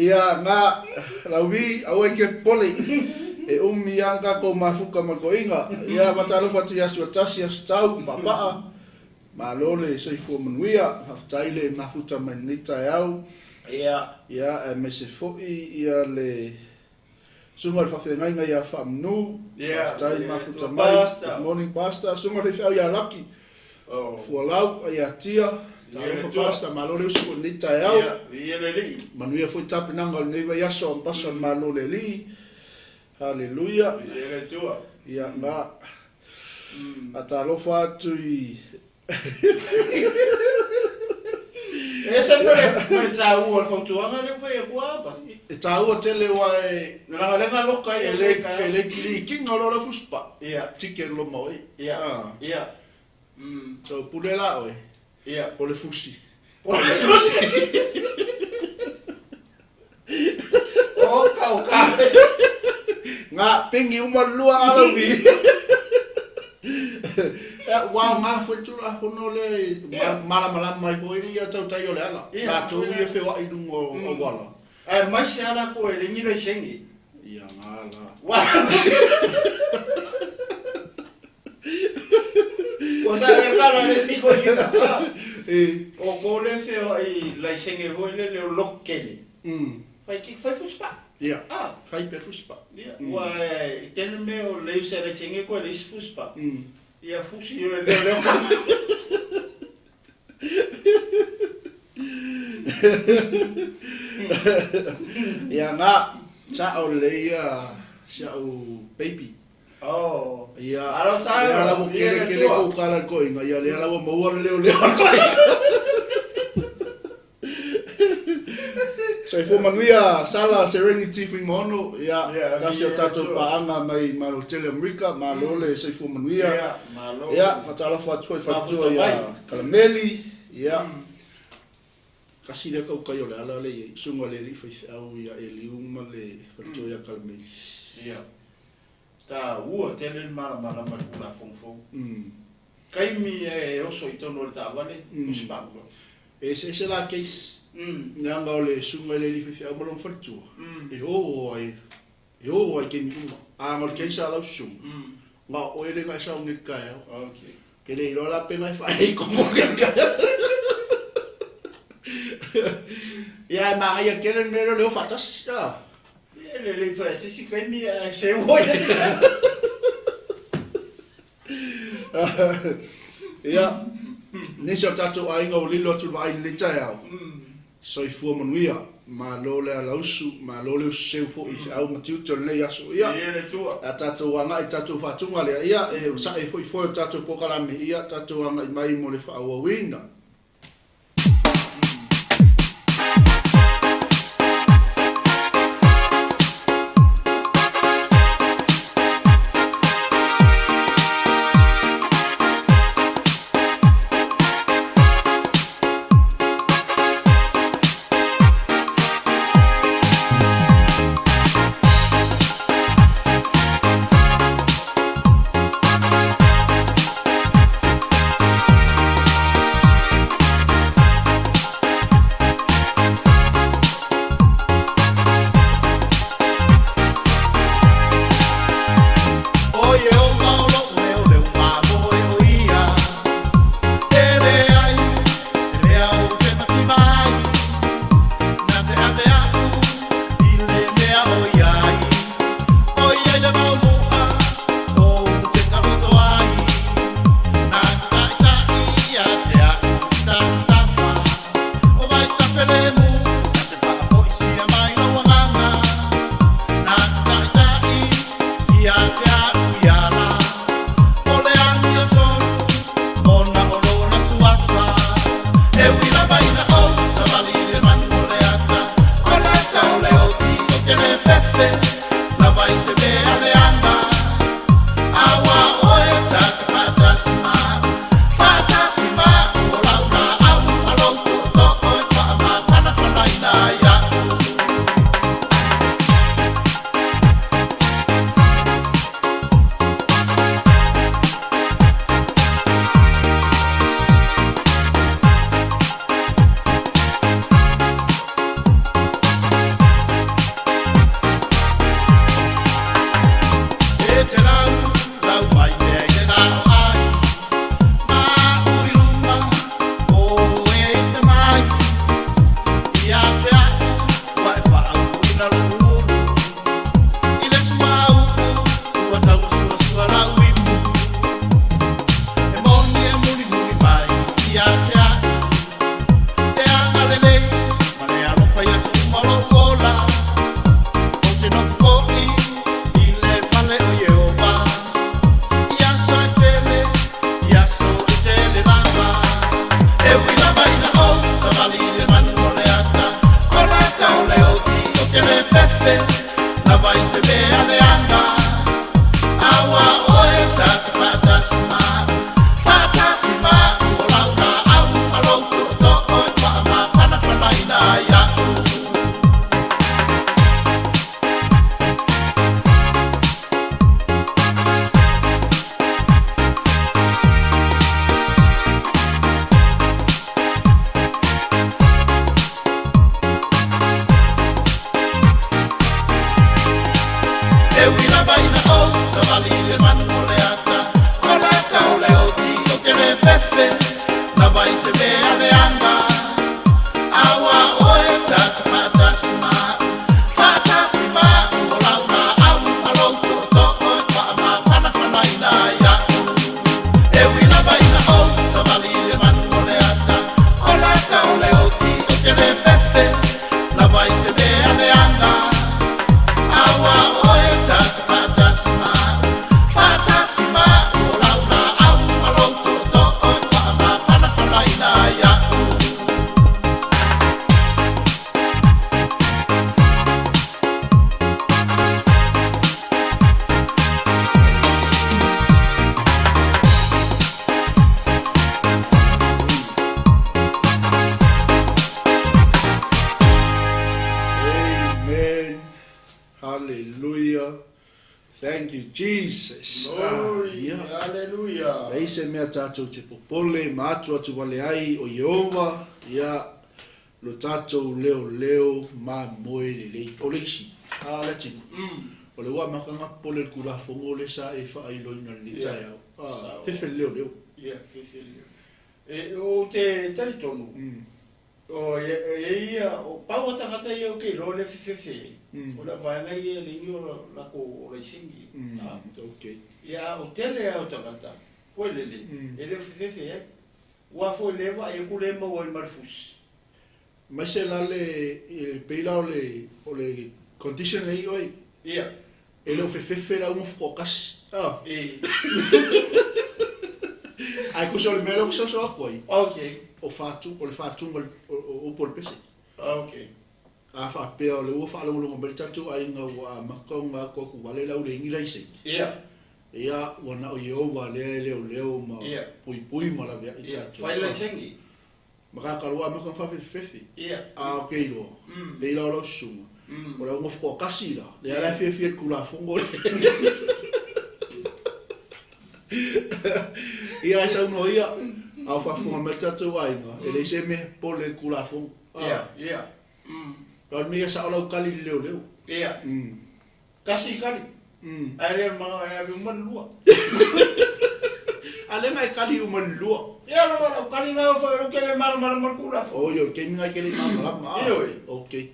B: Ia, nga, Lauvi, aua i ke popole. E umi lava tatou mafuka ma le koiga. Ia, faatalofa atu i aso e tasi, aso tau, paapaa. Malo le soifua manuia, faafetai le mafuta mai lenei taeao.
C: Ia.
B: Ia, aemaise foi ia le Susuga i le Faafeagaiga ia Faamanu.
C: Ia,
B: Faafetai le
C: ia,
B: mafuta
C: tua
B: mai.
C: Pastor.
B: Good morning Pastor. Susuga i le Faifeau ia Laki.
C: Oh.
B: Fualau ia Tia.
C: Ia,
B: Talofa
C: le tua.
B: Pastor, malo le usu i lenei taeao.
C: Ia, ia le alii.
B: Manuia foi tapenaga o lenei vaiaso o Paso le Malo le Alii. Haleluia.
C: Ia le tua.
B: Ia, nga. Faatalofa atu i
C: E ese ma le taua o le fautuaga lea ua fai atu a Pasi.
B: E taua tele aua e
C: Leaga lea na loka ia
B: e le e le kilikiga loa le fusipa.
C: Ia.
B: Tike le loma o i.
C: Ia.
B: Ah.
C: Ia.
B: So pule la oe.
C: Ia.
B: Po le fusi.
C: Po le fusi. O ka o ka.
B: Nga pengi uma le lua ala wi. Ua aoga foi le Tulafono lea e malamalama ai foi ia tautai o le ala. Latou ia e feoai i luga o auala.
C: Aemaise lava latou e le ni laisene.
B: Ia nga la.
C: Ua sa e kala le isi koiina.
B: E.
C: O kou le feoai laisene foi lele o lokele. Fai ki fai fusipa.
B: Ia.
C: Ah.
B: Fai pe fusipa.
C: Ia. Ua e tele mea o le usa laisene koe le isi fusipa. Ia fusi o le leo leo.
B: Ia na, sa'o lelei ia si a'u baby.
C: Oh.
B: Ia,
C: Alo sa
B: lea la ua
C: ia
B: kele
C: le
B: kele
C: Atua.
B: kou tala i le toeaina, ia lea la ua maua le leoleo a le toeaina. Soifua manuia Sala Serenity Fuimaono, ia,
C: Ia,
B: tasi o
C: viia le
B: tatou
C: Atua.
B: paaga mai Malo Tele Amerika, malo le soifua manuia.
C: Ia, malo.
B: Ia, faatalofa atu foi i faletua
C: Mafuta
B: ia
C: mai.
B: Kalameli, ia, kasi lea kaukai o le ala lea i ai, susuga i le alii faifeau ia Eliu ma le faletua ia Kalameli.
C: Ia. Taua tele le malamalama i le Tulafono fou. Taimi e oso i totonu o le taavale, tusi paula.
B: E eseese la case, leaga o le susuga i le alii faifeau ma lona faletua, e o ai, e o ai i taimi uma. A na o le case a lau susuga, na o oe lea na e sauni i le taeao. Ke le iloa la pe na e faalei komo ke taeao. Ia, e manaia tele le mea lea o le o faatasi. Ah.
C: E lelei foi a se isi taimi ae seu ai.
B: Ia, nisi o tatou aiga ua lilo atu i le vaai i lenei taeao, soifua manuia, malo le alausu, malo le ususeu foi i feau ma tiute o lenei aso. Ia,
C: Viia le Atua.
B: a tatou agai i tatou faatuga lea, ia, e sae foi foe o tatou polokalame, ia, tatou agai mai mo le faaauauina.
D: O Ieova o lo'u leo leo mamoe o ia, e leai se mea ou te mativa ai, na te ave a'u i le mea o iai, o iai le maumu'a ou te taoto ai, na te ta'ita'i ia te a'u i tafatafa, o vaitafe lemu, na te fa'afo'isia mai lou agaga. Na te ta'ita'i ia te a'u ia la, o le amiotonu ona o lona suafa. E ui lava ina ou savali i le manu o le ata, o le ata o le oti o te le fefe, lava i se mea leaga. Auā oe ta te faatasi ma'u, faatasi ma'u o lau laau ma lou tootoo e faamafanafanaina ai a'u. E te lau, lau mai mea i le lao ai, ma ui luma, o e te mai. Ia te a'u, ua e faauuina lou ulu. I le suauu, ua taumasuasua lau ipu. E moni e mulimuli mai, ia te a'u. E agalelei, ma le alofa i aso uma o lou ola. Ou te nofo fo'i i le fale o Ieova, i aso e tele, i aso e tele lava. E ui lava ina ou savali i le manu o le ata, o le ata o le oti o te le fefe, lava i se mea leaga. Auā oe ta te faatasi ma'u, faatasi ma'u o lau laau ma lou tootoo e faamafanafanaina ai a'u. E ui lava ina ou savali i le manu o le ata, o le ata o le oti o te le fefe, lava i se mea leaga. Auā oe ta te faatasi ma'u, faatasi ma'u o lau laau ma lou tootoo e faamafanafanaina ai a'u. E ui lava ina ou savali i le manu o le ata, o le ata o le oti o te le fefe,
B: Hallelujah. Thank you, Jesus.
C: Glory,
B: Ah, ia.
C: hallelujah.
B: Leai se mea tatou te popole ma atuatu wale ai o Ieova, ia, lo tatou leoleo mamoe lelei. O le isi, a le tino, o le ua amata ona popole i le Tulafono lea sa e faailoina i lenei taeao. Ah, fefe le leoleo.
C: Ia, fefe le leoleo. E, ou te talitonu, o e ia, o pau o tagata ia ou te iloa le fefefe ai, o le vaega ia e leai ni o latou laisini. Ia, a o tele lava o tagata, foi lele, e le o fefefe ai. Ua foi lea vaai atu lea e maua ai ma le fusi.
B: Aemaise la le, e pei la o le, o le condition lea i oe.
C: Ia.
B: E le o fefefe la uma fukoakasi. Ah.
C: E.
B: Ae kusa o le mea lea ou te soso atu ai.
C: Okay.
B: O fatu, o le fatuga o, o upu o le pese.
C: Okay.
B: A faapea o le ua faalogologo mai le tatou aiga ua amata ona atu atu vale le au leigi laisene.
C: Ia.
B: Ia, ua na o Ieova lea e leoleo ma puipui ma laveai tatou.
C: Fai laisene.
B: Ma kakalo amata ona faafefefefe.
C: Ia.
B: A o ke iloa, pei la o lau susuga, o le auga fukoakasi la, lea la e fiafia i le Tulafono lea. Ia, e saunoa ia, a o faafofoga mai le tatou aiga, e leai se mea popole i le Tulafono.
C: Ia, ia.
B: Pau le mea ia sao lau kali i le leoleo.
C: Ia. Tasi kali. Ae le manao e ave uma le lua.
B: A lea na e kali uma le lua.
C: Ia lava lau kali na foi o ke le malamalama le Tulafono.
B: Oi, o le taimi lena e te le i malamalama, a?
C: Ioe.
B: Okay.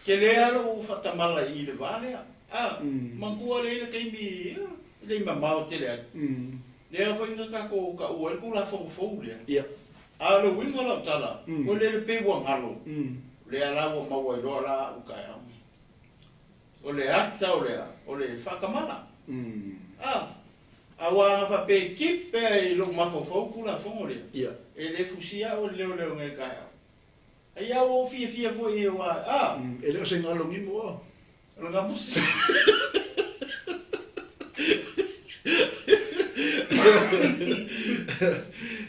C: Tele lava lou faatamala i le va lea. A, manatua lea i le taimi e le i mamao tele atu. Lea foi na tatou taua ai le Tulafono fou lea.
B: Ia.
C: A o le uiga o lau tala, ua lele pei ua galo, lea la ua maua ai loa la au taeao nei. O le ata o le a? O le faatamala. A, aua ana faapea e keep pea i lou mafaufau Tulafono lea,
B: Ia.
C: e le fusia au e le leoleo nei taeao. Ai a ua ou fiafia foi aua, a.
B: E le o se galo nimo a.
C: O le gamosi.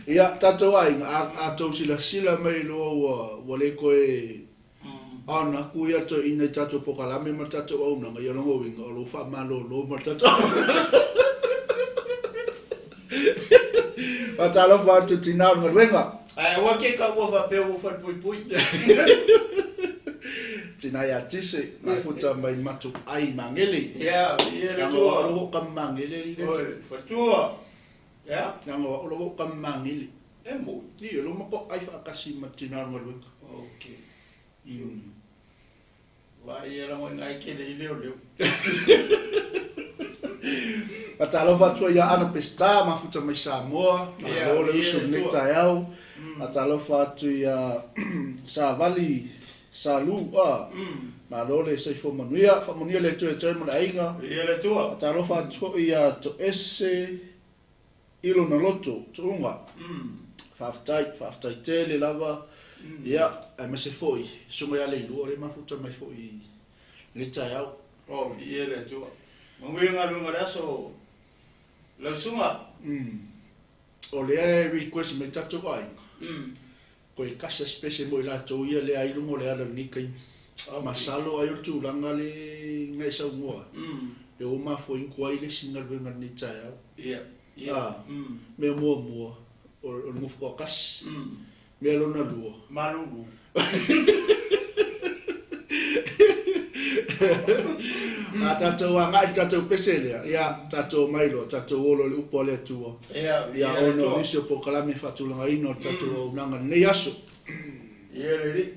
B: Ia, tatou aiga, a, a tou silasila mai loa ua, ua le toe ana atu ia toeaiina i tatou pokalame ma le tatou auaunaga, ia lona uiga o lo o faamalolo ma le tatou auaunaga. Faatalofa atu tina o le galuega.
C: Ae aua ke taua faapea ua falepuipui.
B: Tina ia Tise, mafuta mai matou ai Magele.
C: Ia, ia le
B: Leaga
C: tua.
B: o au ua ou kami Magele alii le
C: Oi,
B: tua.
C: faletua. Ia.
B: Leaga o au lava ua ou kami Magele.
C: E moni.
B: Ioe, lea ua matou ai faatasi ma tina o le galuega.
C: Okay. Vaai ia lagoina ai ke le i leoleo.
B: Faatalofa atu ai ia Ana Peseta, mafuta mai Samoa,
C: Ia,
B: malo le
C: ia
B: usu
C: le
B: lenei
C: tua.
B: taeao. Faatalofa atu ia Savali Salu, a, malo le soifua manuia, faamanuia le Atua ia te oe ma le aiga.
C: Ia le tua.
B: Faatalofa atu foi ia Toese Ilona Loto, Tuuga. Faafetai, faafetai tele lava. Ia, aemaise foi, susuga ia Leilua, o lea e mafuta mai foi i lenei taeao.
C: Oh, viia le Atua. Manuia galuega o le aso lau susuga.
B: O lea e request mai tatou aiga, koe kasa spese mo i latou ia lea ai luga o le ala i lenei taimi. Masalo ai o le tulaga le na e saunoa ai, lea ua mafua ai le isi galuega i lenei taeao.
C: Ia, ia.
B: A, mea muamua, o le nofo toatasi. Mea lona lua.
C: Malulu.
B: A tatou agai i le tatou pese lea, ia, tatou omai loa, tatou olo i le upu a le Atua.
C: Ia,
B: Ia, ona o nisi o polokalame faatulagaina o le tatou auaunaga i lenei aso.
C: Ia le Alii.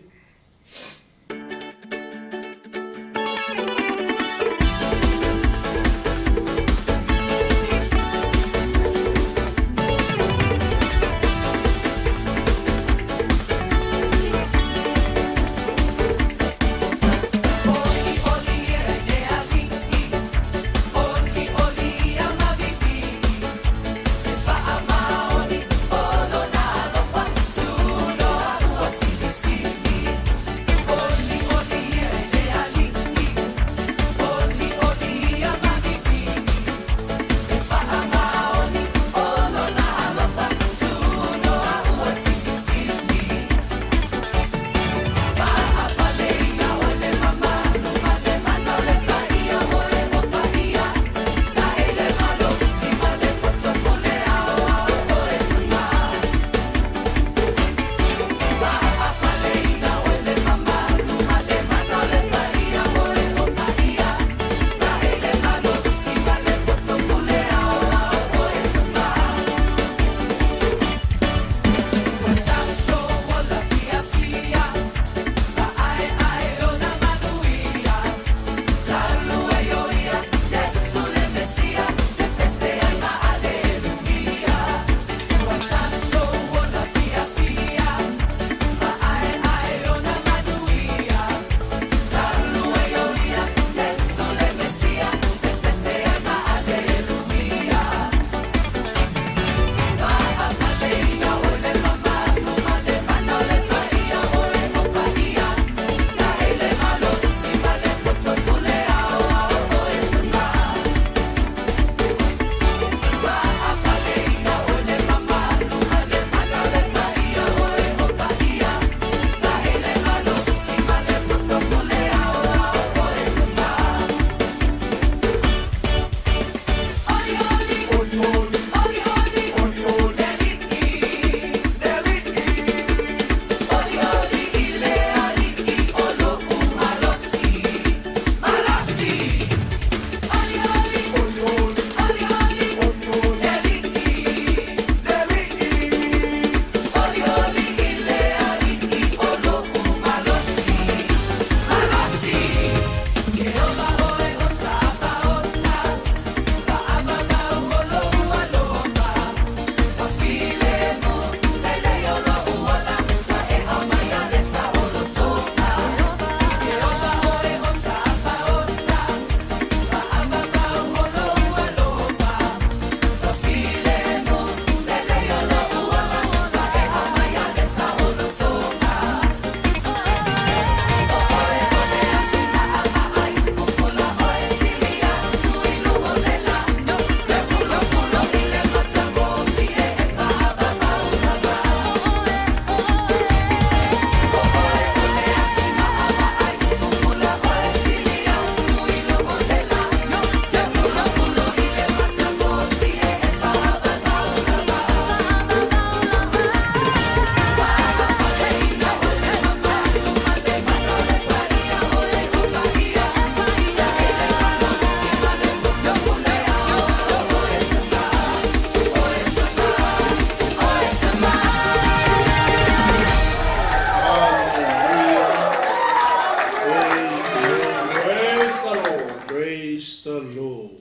B: Lord.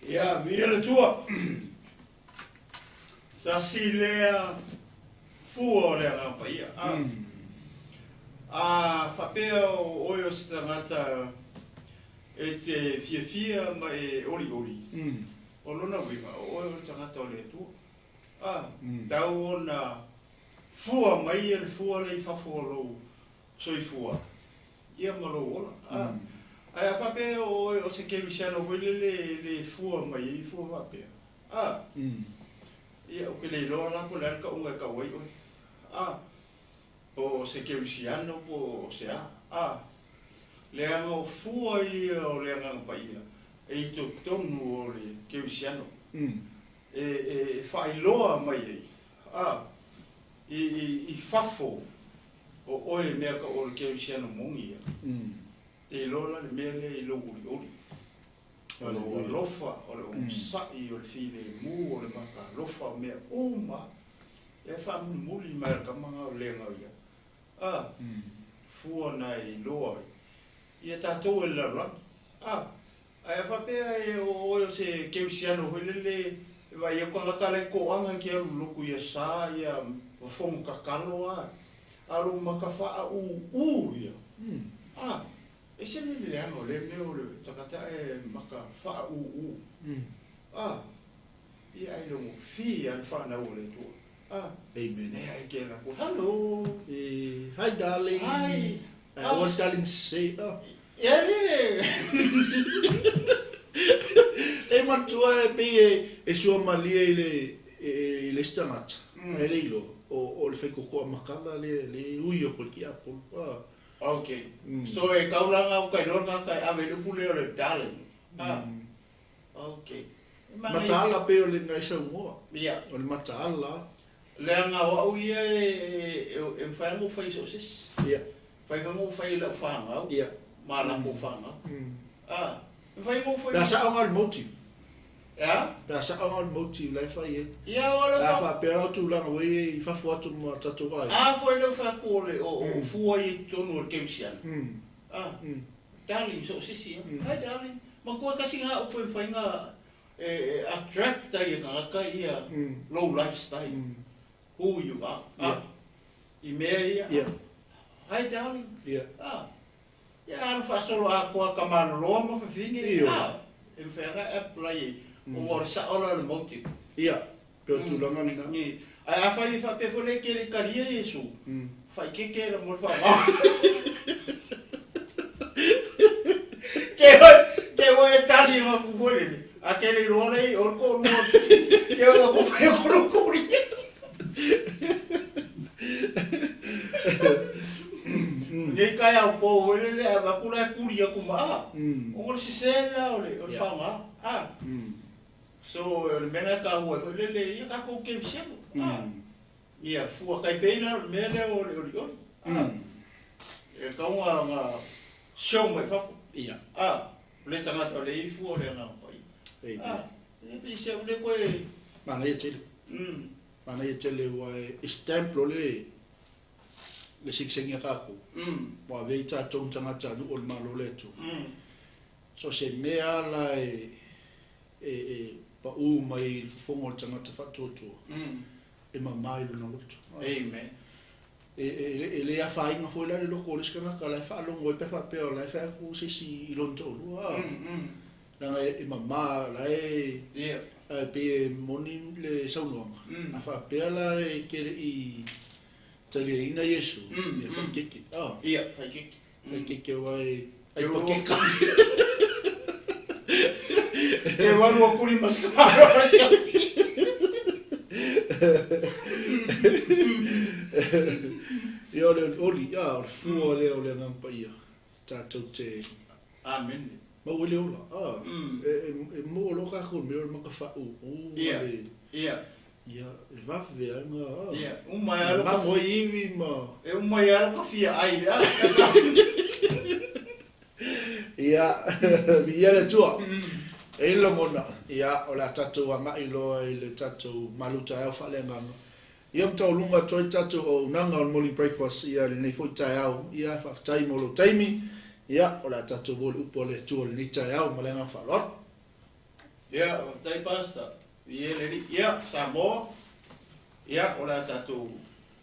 C: Ia, viia le Atua. Tasi lea fua o le Agaga Paia. A, mm. a faapea o oe o se tagata e te fiafia ma e olioli, mm. o lona uiga, o oe o le tagata o le Atua. A, mm. tau ona fua mai le fua le i fafo o lou soifua, ia ma lou ola. A, mm. ae a faapea o oe o se kerisiano foi lele e le fua mai ai fua faapea. A, mm. ia, ou te le iloa la po o le a le tauga e tau ai oe. A, po o se kerisiano po o se a. A, leaga o fua ia o le Agaga Paia e i totonu o le kerisiano. Mm. E, e, e faailoa mai ai, a, i, i, i fafo o oe mea ka o le kerisiano moni ia. Mm. Te iloa la le mea lea i lou olioli. O lou alofa, o le onosai, o le filemu, o le makaalofa, o mea uma e faamulimuli mai le tama na o le lega o ia. A, fua na e iloa ai ia tatou e le lalolagi. A, ae a faapea e o oe o se kerisiano foi lele e vaai atu tagata la e toaga e te alu i lotu ia sa ia ma fono tatalo a, a o lou maka faaūū ia. A, Ese le leaga o lea mea o le tagata e maka faaūū. A, ia ai logo fi a le whanau o le Atua. A,
B: Amen.
C: Mea ai ke la ko, hello.
B: Eh, hi darling.
C: Hi.
B: I want darling say. Oh.
C: Ia le.
B: E matua e pei e, e sua malie i le, e, i le isi tagata. Mm. Ai le iloa, o, o le whaikokoa makala le, le ui o koe ki Apple. Ah.
C: Ok. So e kaulanga o kai loa tagata e ave i le upu lea o le darling. Ah. Ok.
B: Mataala pei o le ngai saunoa.
C: Ia.
B: O le mataala.
C: Leaga o au ia e e mafai lava ona ou fai i so o se isi.
B: Ia.
C: Mafai foi ona ou fai i lau fanau.
B: Ia.
C: Ma latou fanau. Ah. Mafai ona ou fai.
B: Pe a sao nga o le motive.
C: E a?
B: Pe a sao nga o le motive la e fai ai.
C: Ia o lau
B: Pe a faapea la o tulaga ua i ai i fafo atu ma tatou aiga.
C: A foi lau fai atu o le o fua ia i totonu o le kerisiano. A. Darling so o se isi a. Hi darling. Matua tasi nga upu e mafai na e attract ai e tagata ia lou lifestyle. Who you are. A. I mea ia. Hi darling. A. Ia alu faasolo atoa ka maloloa ma fafine a e mafai lava ona apply ai ona o le sao la o le motive.
B: Ia, pei o tulaga lena.
C: Ae afai e faapea foi la e te le talia Iesu, faaitete la mo le faamama. Te oe, te oe e tali atu foi lele, a te le iloa la i o le toalua, te oe atu fai atu lou tuli. Nei taeao po foi lele a avatu la e tuli atu ma a, ona o le sese la o le faaaoga a. So o le mea lena e taua ai foi lele ia tatou kerisiano a. Ia fua tai pei la o le mea lea o le olioli a. E tatau ona show mai fafo. A, o le tagata o le i fua o le Agaga Paia. A, e pei se au le koe.
B: Manaia tele. Manaia tele ua e stamp loa le le sigisagi a tatou. Ua ave ai tatou ma tagata anu'u o le Malo o le Atua. So se mea la e e e pa'u mai i le fofoga o le tagata faatuatua, e mama i lona loto.
C: Amen.
B: E e e le afaina foi la le loto o le isi tagata la e faalogo ai pe a faapea o la e fai atu se isi i lona toalua. Leaga e mama la e ae pei e moni le saunoaga. A faapea la e te le i taliaina Iesu, ia faikeke.
C: Ia, faikeke.
B: Faikeke aua e ai pakeka.
C: E waru o kuri masikaro.
B: Ia o le olioli, a o le fua lea o le Agaga Paia, tatou te
C: Amene.
B: Maua ai le ola, a e maua loa tatou i le mea o le maka faaūū ma le
C: Ia.
B: Ia, e vave ai nga a.
C: Ia, uma ai lava
B: E mago ai ivi ma.
C: E uma ai lava ka fia ai le a.
B: Ia, viia le Atua. E i ai le lagona, ia, o le a tatou agai loa i le tatou malu taeao faaleagaga. Ia ma taualuga atu ai le tatou auaunaga o le Morning Breakfast ia i lenei foi taeao. Ia, faafetai mo lou taimi. Ia, o le a tatou o i le upu a le Atua i lenei taeao ma le agaga faaaloalo.
C: Ia, faafetai Pastor. Viia le Alii. Ia, Samoa, ia, o le a tatou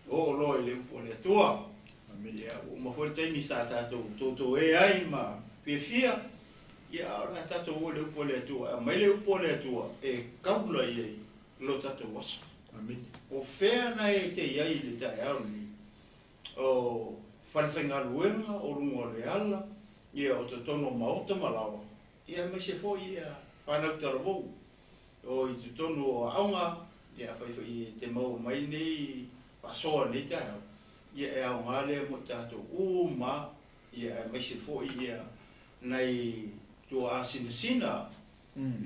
C: oo loa i le upu a le Atua.
B: Amene.
C: Ia, ua uma foi le taimi sa tatou toutoe ai ma fiafia, ia, a o le a tatou oo i le upu a le Atua. E aumai le upu a le Atua e taula i ai lo tatou aso.
B: Amene.
C: O fea na e te i ai i le taeao lenei? O falefaigaluega, o luga o le ala, ia, o totonu o maota ma laoa, ia, aemaise foi ia fanau talavou o i totonu o aoga, ia, afai foi e te maua mai nei faasoa nei taeao, ia, e aoga lea mo i tatou uma, ia, aemaise foi ia nai tuaasinasina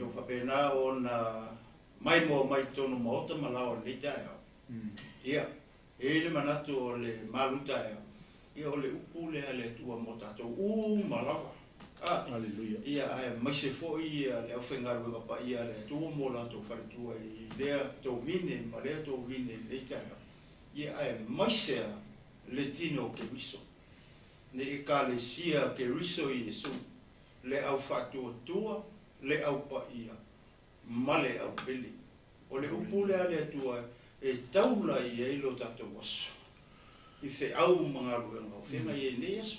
C: o faapena ona maimoa mai totonu o maota ma laoa i lenei taeao. Ia, e i ai le manatu o le malu taeao, ia, o le upu lea a le Atua mo tatou uma lava. Ah,
B: Aleluia.
C: Ia, aemaise foi ia le aufaigaluega paia a le Atua mo latou faletua i lea tovine ma lea tovine i lenei taeao. Ia, aemaise a le tino o Keriso, le Ekalesia Keriso Iesu, le aufaatuatua, le aupaia ma le aupele. O le upu lea a le Atua e taula i ai lo tatou aso i feau ma galuega o feagai ai i lenei aso.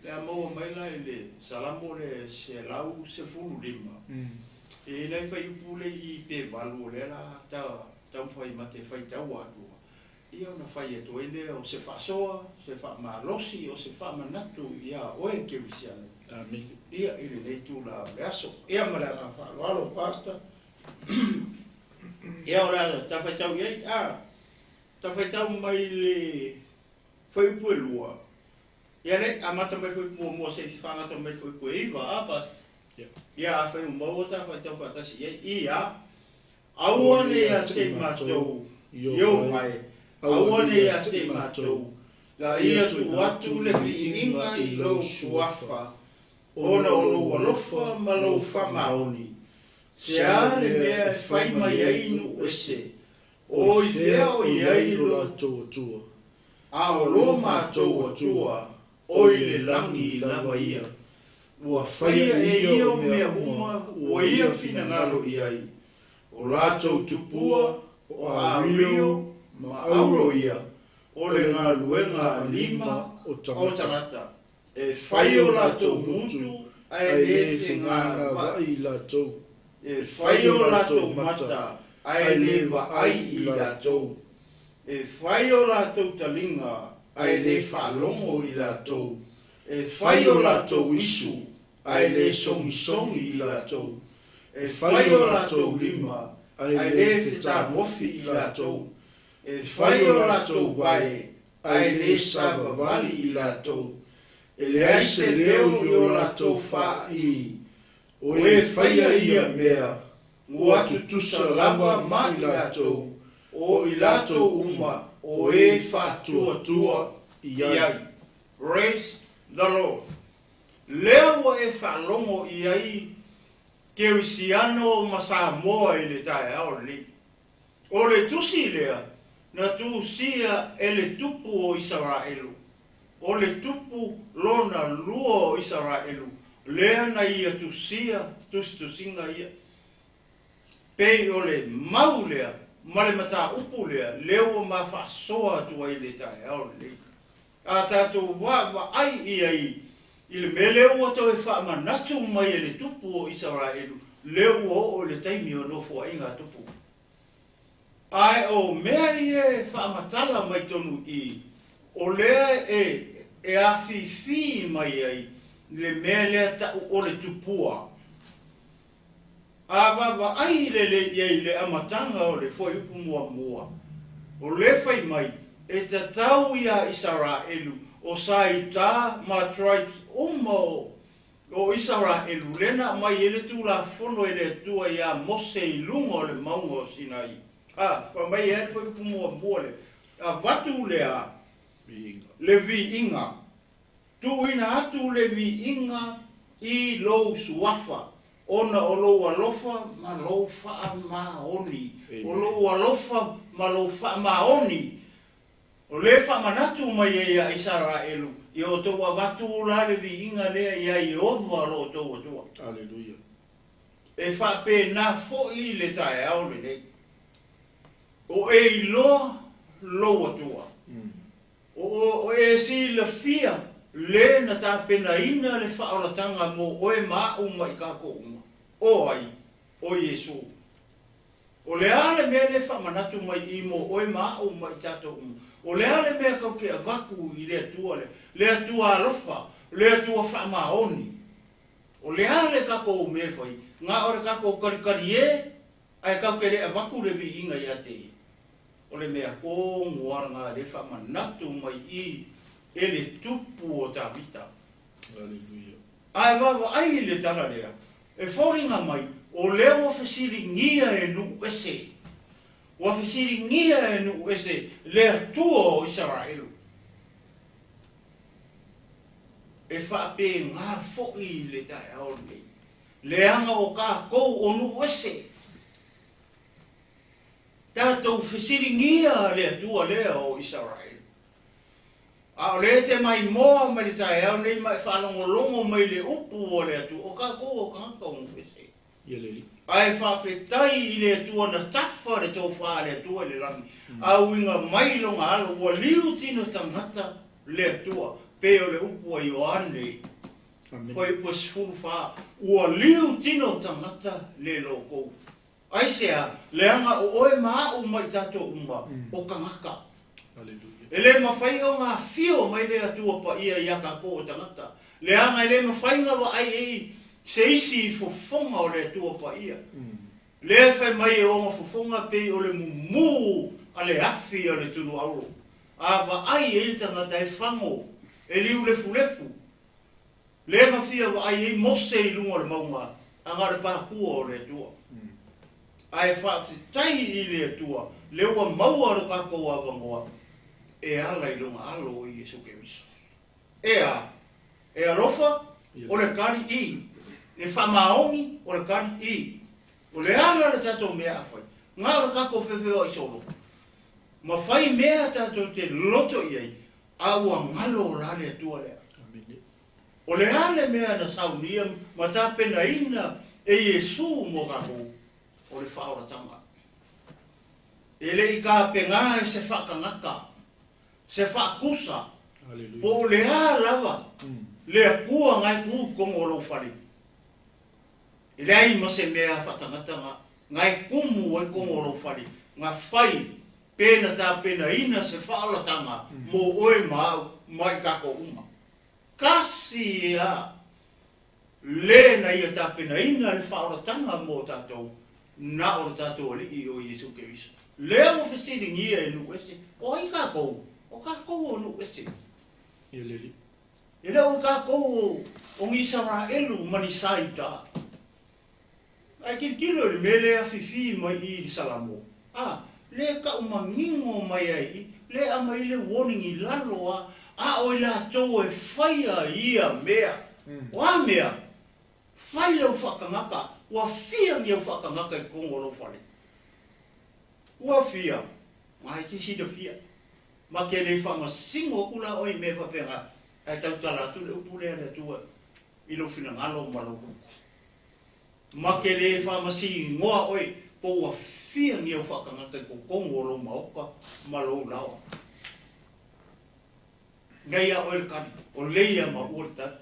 C: Le a maua mai la i le Salamo le 115, e i ai nai fuaiupu le i pe 8 o lea la taumafai ma te faitau atua, ia ona fai atu ai lea o se faasoa, se faamalosi, o se faamanatu iā oe Kerisiano.
B: Amene.
C: Ia, i lenei tula o le aso. Ia, ma le agaga faaaloalo, Pastor. Ia, o le a ta faitau i ai, a ta faitau mai le fuaiupu e 2. Ia le, amata mai fuaiupu muamua seia faagata mai le fuaiupu e 9, a Pastor?
B: Ia.
C: Ia, afai ua maua ta faitau faatasi i ai. Ia, aua ne i ia te i matou i o vae, aua ne i ia te i matou, la ia tuu atu le viiga i lou suafa, ona o lou alofa ma lou faamaoni. Se a le mea e fai mai ai nuu ese, o i fea o i ai
B: lo
C: lo
B: latou Atua?
C: A o lo matou Atua, o i le lagi lava ia. Ua faia e ia o mea uma ua ia finagalo i ai. O latou tupua, o Ario ma Auro ia, o le galuega a lima
B: o
C: o
B: tagata.
C: tagata. E fai o latou gutu, ae
B: Ae
C: le
B: le
C: feganava'i.
B: feganava'i latou.
C: E fai o latou mata, ae le vaai i latou. E fai o latou taliga, ae le faalogo i latou. E fai o latou isu, ae le sogisogi i latou. E fai o latou lima, ae le fetagofi i latou. E fai o latou vae, ae le savavali i latou. E leai se leo i o latou faai, o e faia ia mea, ua tutusa lava ma i latou, o i latou uma, o e faatuatua
B: I
C: i
B: ai.
C: ai. Praise the Lord. Lea ua e faalogo i ai Kerisiano ma Samoa i le taeao lenei. O le tusi lea na tusia e le tupu o Isaraelu. O le tupu lona lua o Isaraelu. Lea na ia tusia tusitusiga ia. Pei o le mau lea ma le mataupu lea, lea ua mafaasoa atu ai le taeao lenei. A tatou vaavaai i ai i le mea lea ua toe faamanatu mai e le tupu o Isaraelu, lea ua oo i le taimi o nofoaiga a tupu. Ae o mea ia e faamatala mai tonu i, o lea e afifi mai ai le mea lea tau o le tupua. A vaavaai lelei i ai i le amataga o le fuaiupu muamua, o lea fai mai e tatau iā Isaraelu o sa Iutā ma tribes uma o Isaraelu lea na aumai ai le Tulafono e le Atua iā Mose i luga o le mauga o Sinai. A, fai mai ai le fuaiupu muamua lea, avatu lea
B: Viiga.
C: le viiga, tuuina atu le viiga i lou suafa, ona o lou alofa ma lou faamaoni. O
B: Amen.
C: lou alofa ma lou faamaoni. O le faamanatu mai ai ia Isaraelu, ia outou avatu la le viiga lea ia Ieova lo outou Atua.
B: Aleluia.
C: E faapena foi le taeao lenei. O e iloa lou Atua. O e silafia le na tapenaina le faaolataga mo oe ma a'u ma i tatou uma. O ai? O Iesu. O le a le mea lea e faamanatu mai i mo oe ma a'u ma i tatou uma? O le a le mea tatou te avatu i le Atua lea, le Atua alofa, le Atua faamaoni? O le a le tatou mea e fai? Na o le tatou talitali e, ae tatou te le avatu le viiga ia te ia. O le mea tonu lava lena lea e faamanatu mai i e le Tupu o Tavita.
B: Aleluia.
C: Ae vaavaai i le tala lea, e foliga mai o lea ua fesiligia e nuu ese, ua fesiligia e nuu ese le Atua o Isaraelu. E faapena foi le taeao lenei, leaga o tatou o nuu ese. Tatou fesiligia le Atua lea o Isaraelu. A o lea e te maimoa mai le taeao nei ma e faalogologo mai i le upu a le Atua, o tatou o tagata o nuu ese.
B: Ia le Alii.
C: Ae faafetai i le Atua na tafa le tofa a le Atua i le lagi, a uiga mai lona Alo, ua liu tino tagata le Atua, pei o le upu a Ioane, fuaiupu e 14, ua liu tino tagata le lokou. Aisea? Leaga o oe ma a'u ma i tatou uma, o tagata. E le mafai ona afio mai le Atua Paia iā tatou o tagata, leaga e le mafai ona vaai ai se isi i fofoga o le Atua Paia. Lea e fai mai e ona fofoga pei o le mumu a le afi a le tunu auro. A vaai ai le tagata e fago, e liu lefulefu. Lea na fia vaai ai Mose i luga o le mauga, a na o le pākua o le Atua. Ae faafetai i le Atua, lea ua maua lo tatou avanoa e ala i lona Alo o Iesu Keriso. E a? E alofa, o le tali i. E faamaoni, o le tali i. O le ala le tatou mea a fai. Na o le tatou feofeoai solo. Ma fai mea tatou te loto i ai, a ua galo la le Atua lea. O le a le mea na saunia ma tapenaina e Iesu mo tatou? O le faaolataga. E le i tapena e se faatagata, se faatusa, po o le a lava le Atua na e tu i totonu o lou fale. E leai ma se mea faatagata na e tumu ai totonu o lou fale, na fai pe na tapenaina se faaolataga mo oe ma au ma i tatou uma. Tasi a le na ia tapenaina le faaolataga mo tatou, na o le tatou Alii o Iesu Keriso. Lea ua fesiligia e nuu ese, o ai tatou? O tatou o nuu ese.
B: Ia le Alii.
C: E le o tatou o ni Isaraelu ma ni Saiuta. Ae tilotilo i le mea lea e afifi mai i i le Salamo, a, lea e tau manino mai ai i, lea e aumai ai le warning i lalo a, a o i latou e faia ia mea. O a mea? Fai lau faatagata, ua fia ni au faatagata i totonu o lou fale? Ua fia? Ai te silafia. Ma te le faamasino atu la oe i mea faapena, ae tautala atu le upu lea a le Atua i lou finagalo ma lou loto. Ma te le faamasinoa oe po ua fia ni au faatagata i totonu o lou maota ma lou laoa. Nei ia oe le tali, o leia ma ua le tali.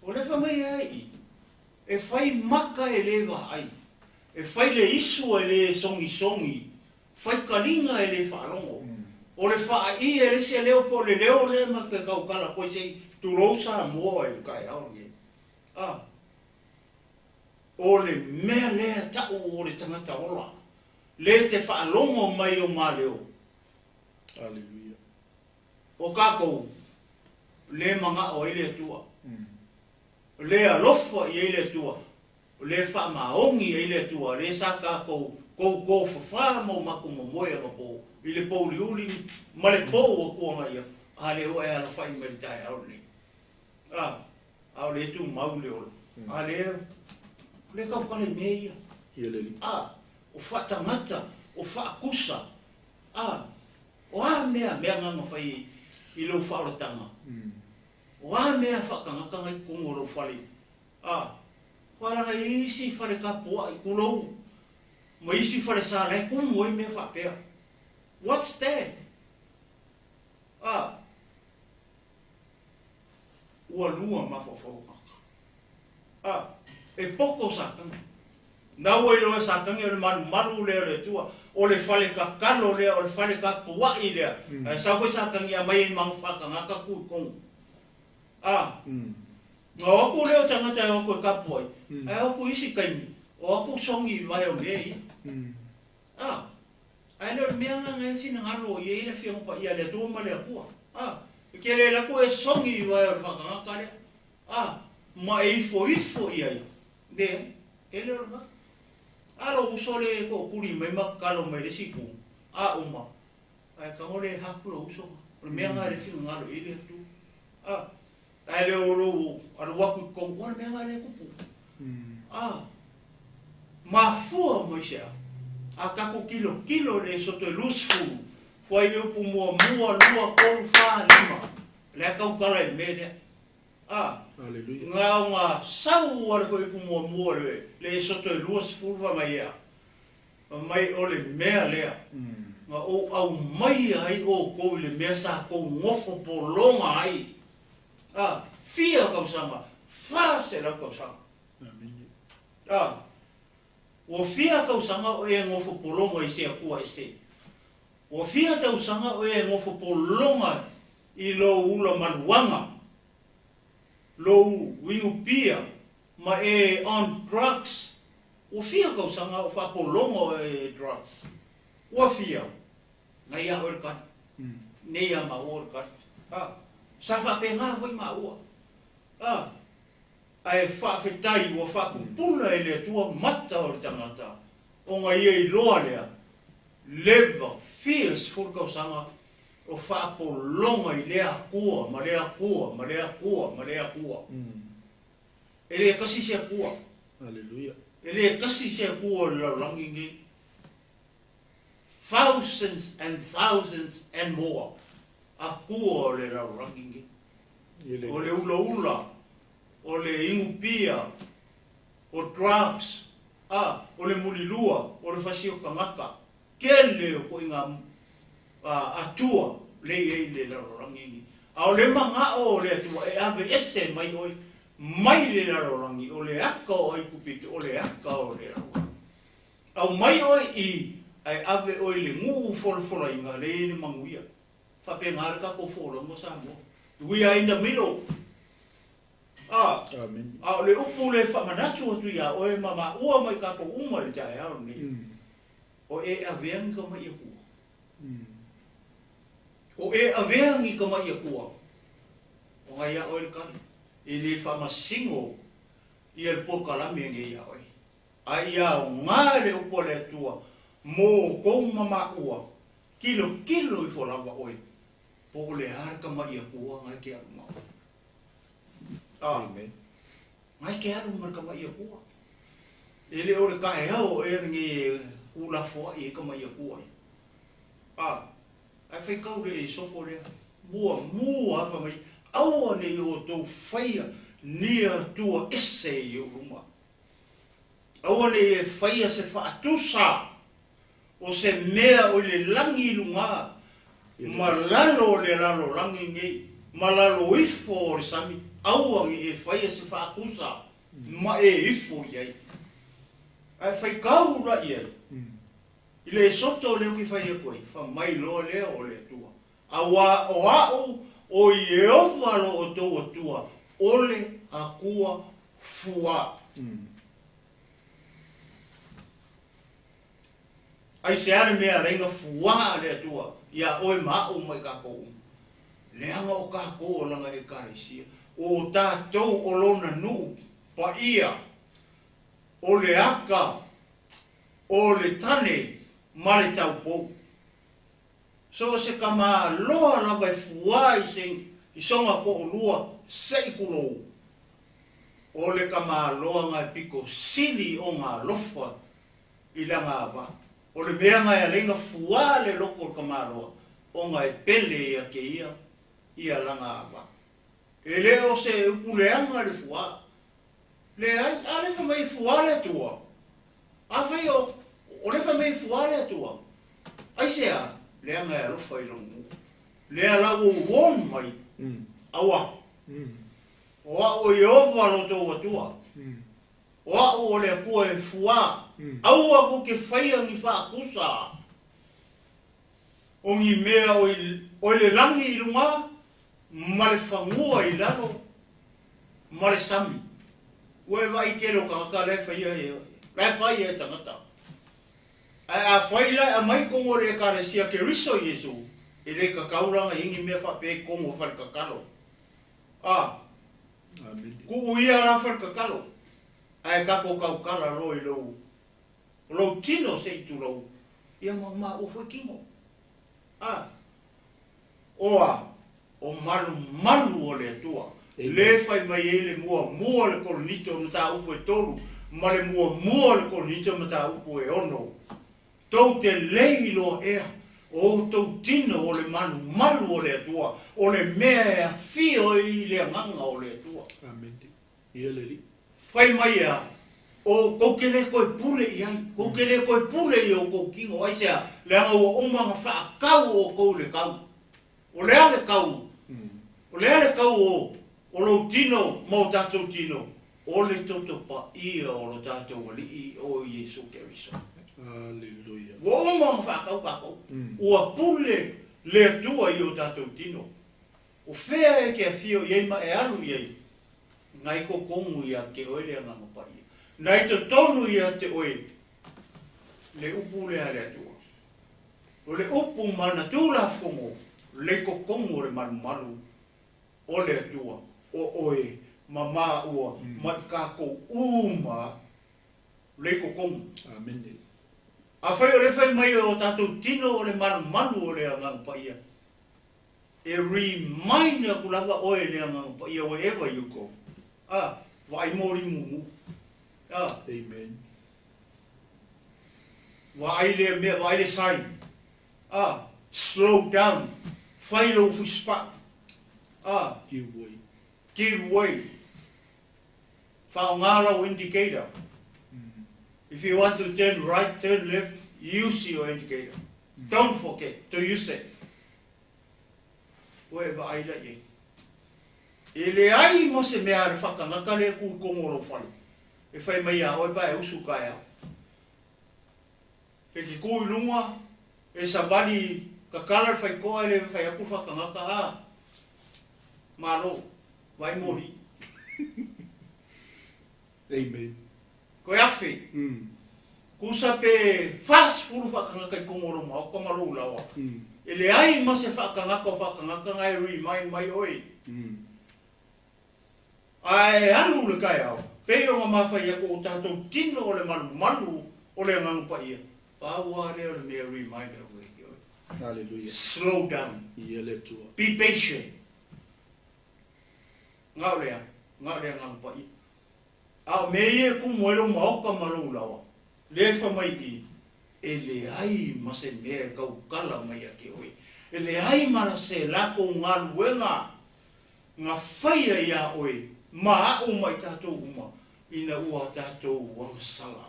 C: O le fai mai ai i, e fai maka e le vaai, e fai le isu e le sogisogi, fai taliga e le faalogo. O le faaii e le se leo po o le leo lea ma te tautala koe se i tulou Samoa i le taeao lenei. A, o le mea lea ta'u o le tagata ola, le te faalogo mai o maleo.
B: Aleluia.
C: O tatou, le mana'o ai le Atua, le alofa i ai le Atua, le faamaoni ai le Atua, lea sa tatou toufafā ma o matou momoe anapo i le pouliuli ma le pou atu ia, a lea ua e alafai mai le taeao lenei. A, a o lea tumau le ola. A lea, lea tautala i mea ia.
B: Ia le Alii.
C: A, o faatagata, o faatusa, a, o a mea, mea na na fai i lou faaolataga. O a mea faatagata na i totonu o lou fale. A, Aua leaga e i ai isi fale tapuai, tulou, ma isi falesa la e tumu ai mea faapea. What's that? A, ua lua mafaufau o tagata. A, e poto Satani. Na ua iloa e Satani o le malumalu lea o le Atua, o le fale tatalo lea, o le fale tapuai lea. Ae sau foi Satani e aumai ai ma ana faatagata tu i totonu. A, na o atu lea o tagata e o atu e tapuai, ae o atu i isi taimi, o atu sogi i vae o mea ia. A, ae le o le mea lena na e finagalo i ai le Afioga Paia a le Atua ma le Atua. A, e te le alu atu e sogi i vae o le faatagata lea. A, ma e ifoifo i ai. Leai, e le o lena. A lou uso lea e tootuli mai ma tatalo mai i le isi itu, a uma, ae tago le hug lou uso na. O le mea lena e le finagalo i ai le Atua. A, ae le o lou alu atu i totonu, o le mea lena lea e tupu. A, mafua mai se a? A tatou tilotilo i le Esoto e 20, fuaiupu muamua, lua, tolu, fa, lima, lea e tautala i le mea lea. A, na ona sau a le fuaiupu muamua o le Esoto e 20 fai mai ea, fai mai o le mea lea na ou aumaia ai outou i le mea sa tou nofo pologa ai, a, fia tausaga, 400 tausaga. A, ua fia tausaga o e nofo pologa i se Atua ese? Ua fia tausaga o e nofo pologa i lou ula maluaga, lou inupia ma e on drugs? Ua fia tausaga o faapologa o e drugs? Ua fia? Nei ia oe le tali. Nei ia maua le tali. A, sa faapena foi maua. A, ae faafetai ua faapupula e le Atua mata o le tagata, ona ia iloa lea, leva fia sefulu tausaga o faapologa i lea Atua ma lea Atua ma lea Atua ma lea Atua. E le tasi se Atua.
B: Aleluia.
C: E le tasi se Atua o le lalolagi lenei. Thousands and thousands and more Atua o le lalolagi lenei. O le ulaula, o le inupia, o drugs, a, o le mulilua, o le fasi o tagata, tele o ituaiga Atua lea e i ai i le lalolagi lenei. A o le manao o le Atua e aveese mai oe mai le lalolagi, o le aka o Aikupito, o le aka o le lalolagi. Aumai oe i ae ave oe i le nuu folafolaina lea e i ai le manuia. Faapena le tatou folauga Samoa. We are in the middle. A,
B: Amen.
C: a o le upu lea e faamanatu atu ia oe ma maua ma i tatou uma i le taeao lenei, o e avea ni tama'i Atua. O e avea ni tama'i Atua, ona ia oe le tali. E le faamasino ia le polokalame nei ia oe. A ia aoga le upu a le Atua mo outou ma maua, tilotilo ifo lava oe, po o le a le tama'i Atua na e te alu ma oe.
B: Amen.
C: Na e te alu ma le tama'i Atua. E le o le taeao o ea lenei e tuulafoa'i ai tama'i Atua ia. A, ae faitau le Esoko lea, muamua lava fai mai, aua ne i outou faia ni Atua ese i ou luma. Aua ne i e faia se faatusa o se mea o i le lagi i luga ma lalo o le lalolagi nei, ma lalo ifo o le sami, aua ne i e faia se faatusa ma e ifo i ai. Ae faitau la i ai, i le soto lea ou te fai atu ai, fai mai loa lea o le Atua, Auā o a'u o Ieova lo outou Atua, o le Akua fuā. Aisea le mea alai na fuā le Atua iā oe ma a'u ma i kākou uma? Leaga o kākou o lana ʻEkalesia, o tātou o lona nuʻu paia, o le aka, o le tane ma le taupou. So o se tamāloa lava e fuā i se i sona toʻolua seʻi tulou, o le tamāloa na e pito sili ona alofa i lana ava. O le mea na e alai na fuā le loko o le tamāloa, ona e pele ia te ia ia lana ava. E le o se upu leaga le fuā. Leai, a lea fai mai e fuā le Atua. Afai o, o lea fai mai e fuā le Atua, aisea? Leaga e alofa i lona nuu. Lea la ua ou warn mai, aua, o au o Ieova lo outou Atua, o au o le Atua e fuā, aua kou te faia ni faakusa o ni mea o i, o i le lagi i luga ma le fanua i lalo ma le sami. Ua e vaai tele o tagata la e faia e, la e fai e tagata. Ae afai la e aumai i totonu o le Ekalesia Keriso Iesu, e le tatau la ona i ai ni mea faapea i totonu o fale tatalo. A, tuu ia la fale tatalo, ae tatou tautala loa i lou, lou tino se i tulou, ia ma maua foi tino. A, o a? O malumalu o le Atua. Le fai mai ai le muamua o le Korinito mataupu e 3 ma le muamua o le Korinito mataupu e 6. Tou te le iloa ea o outou tino o le malumalu o le Atua, o le mea e afio ai le Agaga o le Atua.
B: Amene. Ia le Alii.
C: Fai mai ea, o kou te le toe pule i ai, kou te le toe pule i outou tino, aisea? Leaga ua uma ona faatau outou i le tau. O le a le tau? O le a le tau o, o lou tino ma o tatou tino? O le toto paia o lo tatou Alii o Iesu Keriso.
B: Aleluia.
C: Ua uma ona faatau tatou. Ua pule le Atua i o tatou tino. O fea e te afio i ai ma e alu i ai? Na i totonu ia te oe le Agaga Paia. Na i totonu ia te oe le upu lea a le Atua. O le upu ma ana Tulafono le totonu o le malumalu o le Atua, o oe ma maua ma i tatou uma le totonu.
B: Amene.
C: Afai o le fai mai o tatou tino o le malumalu o le Agaga Paia, e remind aku lava oe le Agaga Paia wherever you go. A, vaai moli mumu. A.
B: Amen.
C: Vaai le mea, vaai le sign. A, slow down. Fai lou fuisipaa. A.
B: Give way.
C: Give way. Faaaoga lau indicator. If you want to turn right, turn left, use your indicator. Don't forget to use it. Ua e vaai la i ai. E leai ma se mea a le faatagata lea e tu i totonu o lou fale e fai mai iā oe pa e usu taeao. E te tu i luga, e savali tatala le faitoa e le fai atu le faatagata, a, malo, vaai moli.
B: Amen.
C: Toe afe. Tusa pe 40 faatagata i totonu o lou maota ma lou laoa. E leai ma se faatagata o faatagata na e remind mai oe. Ae alu le taeao, pei ona mafai atu o tatou tino o le malumalu o le Agaga Paia, pau lava lea o le mea e remind atu ai te oe.
B: Hallelujah.
C: Slow down.
B: Ia le Atua.
C: Be patient. Na o le a? Na o le Agaga Paia. A o mea ia e kumu ai lou maoka ma lou laoa, lea e fai mai i, e leai ma se mea e tautala mai ia te oe. E leai ma se latou galuega na faia iā oe ma aʻu ma i tatou uma ina ua tatou agasala.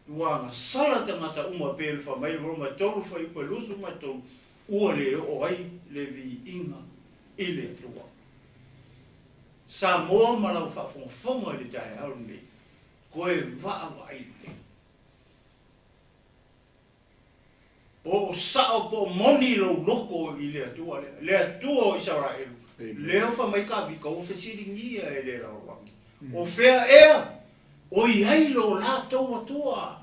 C: Ua agasala tagata uma pei ona fai mai le Roma e 3 fuaiupu e 23, ua le oo ai le viiga i le Atua. Samoa ma lau faafogafoga i le taeao lenei, toe vaavaai lelei. Po o sao po o moni lou loko i le Atua lea, le Atua o Isaraelu, lea fai mai Tavita ua fesiligia e le lalolagi, o fea ea o i ai lo latou Atua?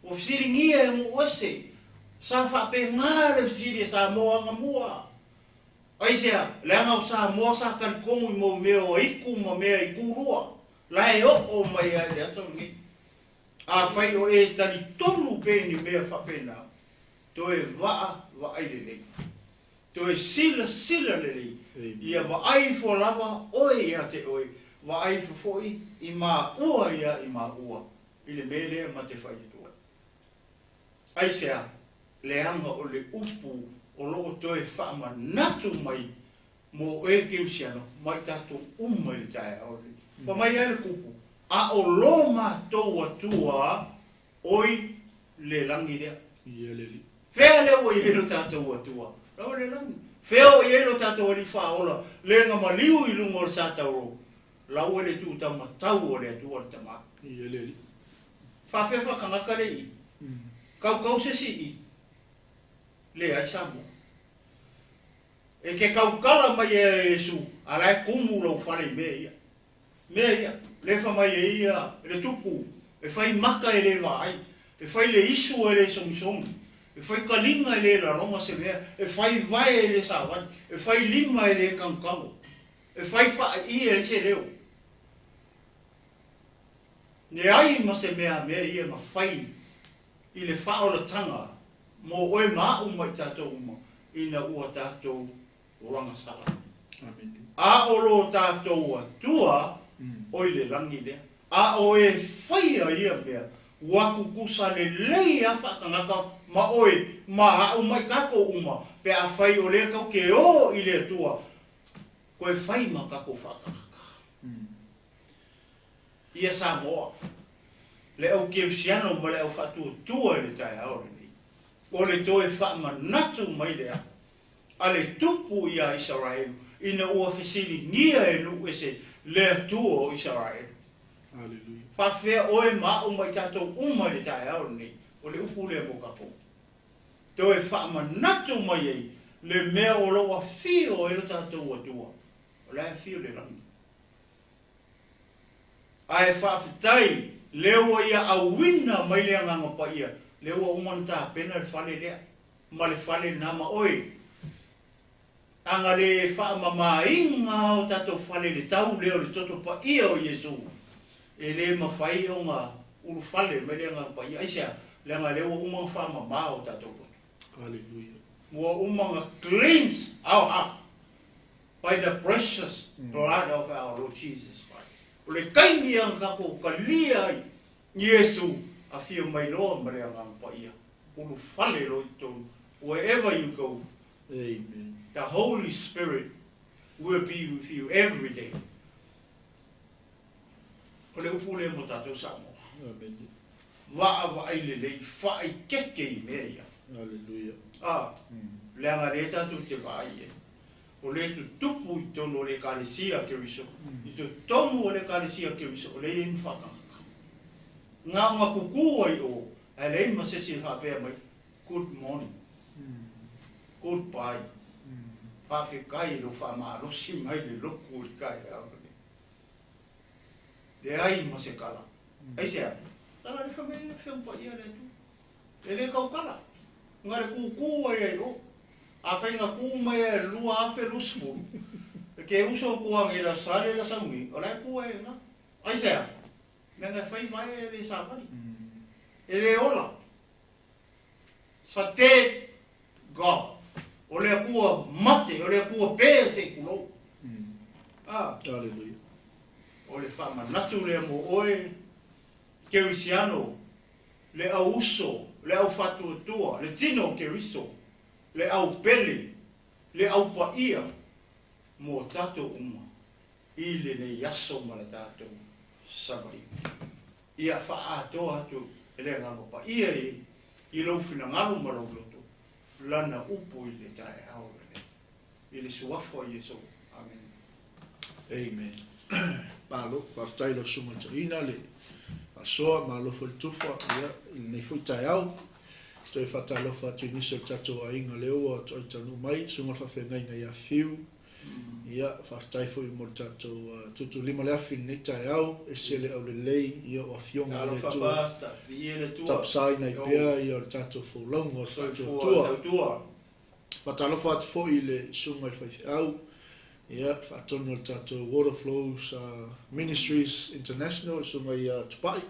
C: Ua fesiligia e nuu ese, sa faapena le fesili a Samoa anamua. Aisea, leaga o Samoa sa talitonu i mau mea o aitu ma mea i tulua, la e oo mai lava i le aso lenei. Afai o e talitonu pea i ni mea faapena, toe vaavaai lelei, toe silasila lelei, ia vaai ifo lava oe ia te oe, vaai ifo foi i maua ia i maua i le mea lea ma te fai atu ai. Aisea? Leaga o le upu o lo o toe faamanatu mai mo oe kerisiano ma i tatou uma i le taeao lenei. Fai mai ai le Tupu, A o lo matou Atua oi le lagi lea.
B: Ia le Alii.
C: Fea lea ua i ai lo tatou Atua? Lava le lagi. Fea o i ai lo tatou Alii Faaola le na maliu i luga o le sa tauro? La ua i le tuutaumatau o le Atua le Tama.
B: Ia le Alii.
C: Faafea faatagata le i? Kaukau se isi i? Leai Samoa. E te tautala mai e Iesu, a la e tumu lou fale i mea ia. Mea ia, le fa mai e ia le tupu, e fai maka e le vaai, e fai le isu e le sogisogi, e fai taliga e le laloga se mea, e fai vae e le savali, e fai lima e le tanutago, e fai faaii e leai se leo. Leai ma se mea a mea ia na fai i le faaolataga mo oe ma a'u ma i tatou uma ina ua tatou agasala. A o lo tatou Atua o i le lagi lea, a o e faia ia mea, ua tutusa lelei a faatagata ma oe ma a'u ma i tatou uma, pe afai o lea tatou te o i le Atua, toe fai ma tatou faatagata. Ia Samoa, le au kerisiano ma le au faatuatua i le taeao lenei, o le toe faamanatu mai lea a le Tupu iā Isaraelu ina ua fesiligia e nuu ese le Atua o Isaraelu.
B: Aleluia.
C: Faafefea oe ma a'u ma i tatou uma i le taeao lenei, o le upu lea mo tatou. Toe faamanatu mai ai le mea o lo o afio ai lo tatou Atua, o la e afio i le lagi. Ae faafetai lea ua ia auina mai le Agaga Paia, lea ua uma ona tapena le fale lea, ma le fale lena ma oe. A na le faamamaina o tatou fale i le tau lea o le toto paia o Iesu, e le mafai ona ulufale mai le Agaga Paia. Aisea? Leaga lea ua uma ona faamama o tatou loto.
B: Hallelujah.
C: Ua uma ona cleanse our heart by the precious blood of our Lord Jesus Christ. O le taimi ia na tatou talia ai Iesu afio mai loa ma le Agaga Paia, ulufale loa i totonu, wherever you go.
B: Amen.
C: The Holy Spirit will be with you every day. O le upu lea mo tatou Samoa.
B: Amen.
C: Vaavaai lelei, faaikeke i mea ia.
B: Hallelujah.
C: A, leaga lea tatou te vaai i ai. O le tutupu i totonu o le Ekalesia a Keriso, i totonu o le Ekalesia a Keriso, o lea e i ai ma faatagata. Na ona kuku ai o, ae leai ma se isi e faapea mai, Good morning, goodbye, faafetai i lou faamalosi mai le lotu i le taeao lenei. Leai ma se tala. Aisea? Leaga le fai mai le Afioga Paia a le Atua. E le tautala. Na le kūkū ai ai o. Afai na kū mai ai 2020, e ke uso ku ange la sale la sauni, o la e kū ai na. Aisea? Leaga e fai vae e le savali. E le ola. Sa dead God. O le Atua mate, o le Atua pē se i tulou. Ah.
B: Hallelujah.
C: O le faamanatu lea mo oe, Kerisiano, le au uso, le au faatuatua, le tino o Keriso, le au pele, le au paia mo tatou uma i lenei aso ma le tatou savaliga. Ia faaatoa atu e le Agaga Paia i lou finagalo ma lou loto Lana upu i le taeao lenei. I le Suafa o Iesu. Amene.
B: Amen. Malo, faafetai i lau Susuga Toeaina le faasoa, malo foi le tufa ia, i lenei foi taeao. Toe faatalofa atu i nisi o le tatou aiga lea ua toai taunuu mai, Susuga Faafeagaiga ia Fiu. Ia, faafetai foi mo le tatou tuutuulima le afi i lenei taeao, ese le aulelei ia o afioga a le Atua. Tapasaina ai pea ia o le tatou folauga o le faatuatua. Faatalofa atu foi i le Susuga i le Faifeau, ia, le faatonu o le tatou Water Flows Ministries International, le Susuga ia Tupai,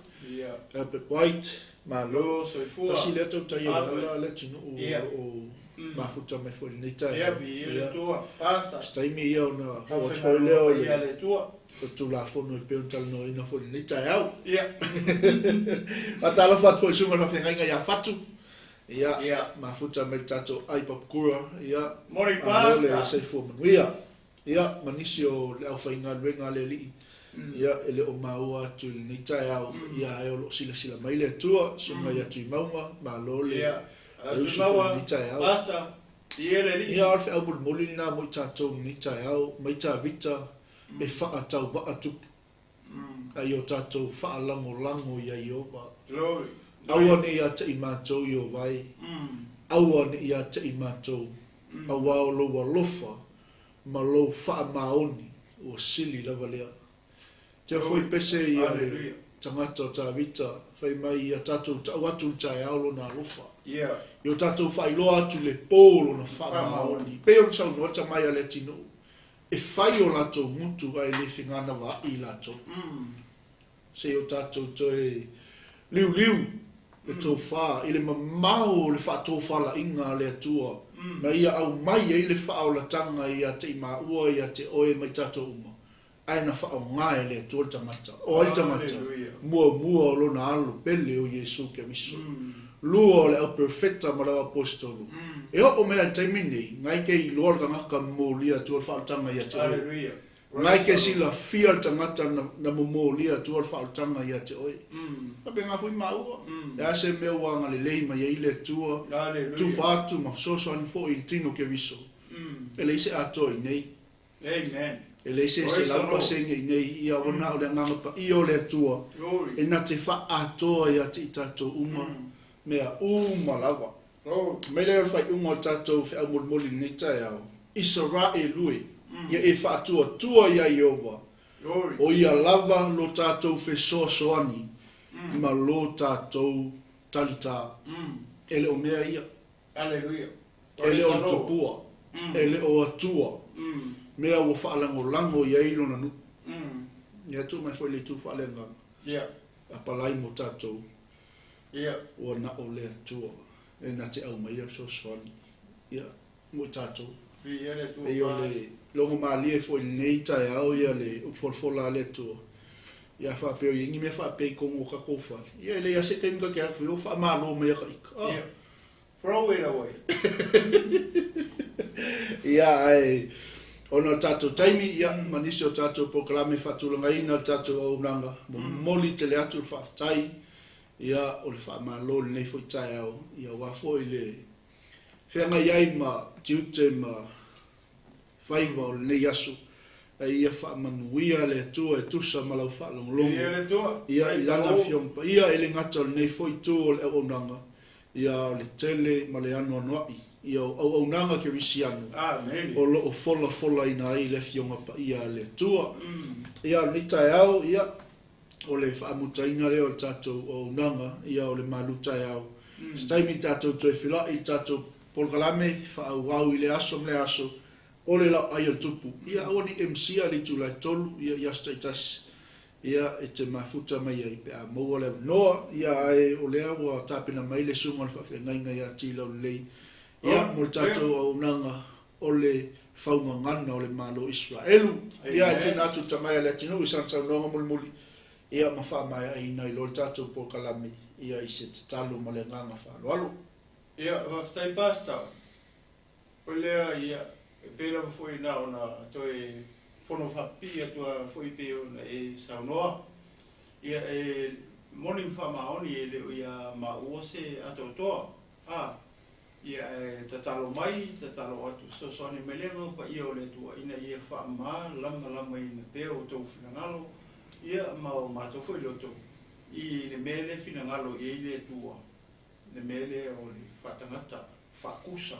B: Albert White, malo. Tasi lea tautai e ala le atunuu o lo o mafuta mai foi i lenei taeao. Ia, se taimi ia ona oo atu foi lea o le Tulafono e pei ona talanoaina foi i lenei taeao. Faatalofa atu foi i le Susuga i le Faafeagaiga ia Fatu, Ia, mafuta mai le tatou ai papakura, ia, malo le soifua manuia. Ia, ma nisi o le aufaigaluega a le Alii. Ia, e le o maua atu i lenei taeao, ia ae o lo o silasila mai le Atua, susuga ia Tuimauga, malo le le usu foi i lenei taeao. Ia, o le feau mulimuli lena mo i tatou i lenei taeao, mai Tavita e faatauvaa tupu, a ia o tatou faalagolago ia Ieova. Aua ne i ia te i matou Ieova e, aua ne i ia te i matou, aua o lou alofa ma lou faamaoni ua sili lava lea. Tea foi pese ia le tagata o Tavita, fai mai ia tatou tau atu i le taeao lona alofa, ia o tatou faailoa atu i le po lona faamaoni. Pei ona saunoa tama ia Leatinuu, e fai o latou gutu ae le feganavaai i latou. Se i o tatou toe liuliu le tofa i le mamao o le faatofalaiga a le Atua na Ia aumai ai le faaolataga ia te i maua, ia te oe ma i tatou uma, ae na faaaoga e le Atua le tagata. O ai le tagata? Muamua o Lona Alo pele o Iesu Keriso. Lua o le au perfeta ma le au aposetolo. E oo mai lava i le taimi nei, ngai ke iloa le tagata momolia Atua le faaolataga ia te oe. Ngai ke silafia le tagata na momolia atua le faaolataga ia te oe. Faapena foi maua, e a se mea ua agalelei mai ai le Atua, tufa atu ma fesoasoani foi i le tino Keriso. E leai se atoa i nei. E leai se 100% i nei, ia ua na o le Agaga Paia o le Atua e na te faaatoa ia te i tatou uma mea uma lava. Mai lea o le faaiuga o le tatou feau molimoli i lenei taeao, Isaraelu e, ia e faatuatua iā Ieova, o ia lava lo tatou fesoasoani ma lo tatou talitā. E le o mea ia. E le o le tupua. E le o atua. Mea ua faalagolago i ai lona nuu. Ia tuu mai foi le itu faaleagaga. Apalai mo tatou. Ua na o le Atua e na te aumaia le fesoasoani ia mo i tatou. Pei o le logo malie foi i lenei taeao ia le upu folafola a le Atua, ia faapea o i ai ni mea faapea i totonu o tatou fale, ia e leai lava se taimi ta te alu atu ai o faamalo mai ia ta ita. Oh.
C: Throw it away.
B: Ia ae ona o le tatou taimi, ia ma nisi o tatou polokalame e faatulagaina le tatou auaunaga, momoli tele atu le faafetai. Ia, o le faamalo i lenei foi taeao, ia aua foi le feagai ai ma tiute ma faiva o lenei aso, a ia faamanuia le Atua e tusa ma lau faalogologo, ia, i Lana Afioga Paia, e le gata o lenei foi itu o le auaunaga, ia, o le tele ma le anoanoai, ia, o auaunaga kerisiano o lo o folafolaina ai le Afioga Paia a le Atua. Ia, o lenei taeao, ia, o le faamutaina lea o le tatou auaunaga, ia o le malu taeao. Se taimi tatou toe feiloai i le tatou polokalame faaauau i lea aso ma lea aso, o le laoai o le tupu. Ia aua ne i emisia le itula e 3 ia i aso taitasi, ia e te mafuta mai ai pe a maua le avanoa. Ia ae o lea ua tapena mai le susuga o le faafeagaiga ia Tilaulelei, ia mo le tatou auaunaga o le faugagana o le Malo o Iseraelu. Ia, e tuuina atu le tamae a Leatinuu i sana saunoaga mulimuli, ia, ma faamaeaina ai loa le tatou polokalame, ia, i se tatalo ma le agaga faaaloalo.
C: Ia, faafetai Pastor. O lea, ia, e pei lava foi na ona toe fono faapipii atu lava foi pei ona e saunoa. Ia, e moni ma faamaoni e le o ia maua se atoatoa. A, Ia ae tatalo mai, tatalo atu, fesoasoani mai le Agaga Paia o le Atua ina ia faamalamalamaina pea outou finagalo, ia ma o matou foi loto, i le mea lea e finagalo i ai le Atua, le mea lea o le faatagata, faakusa,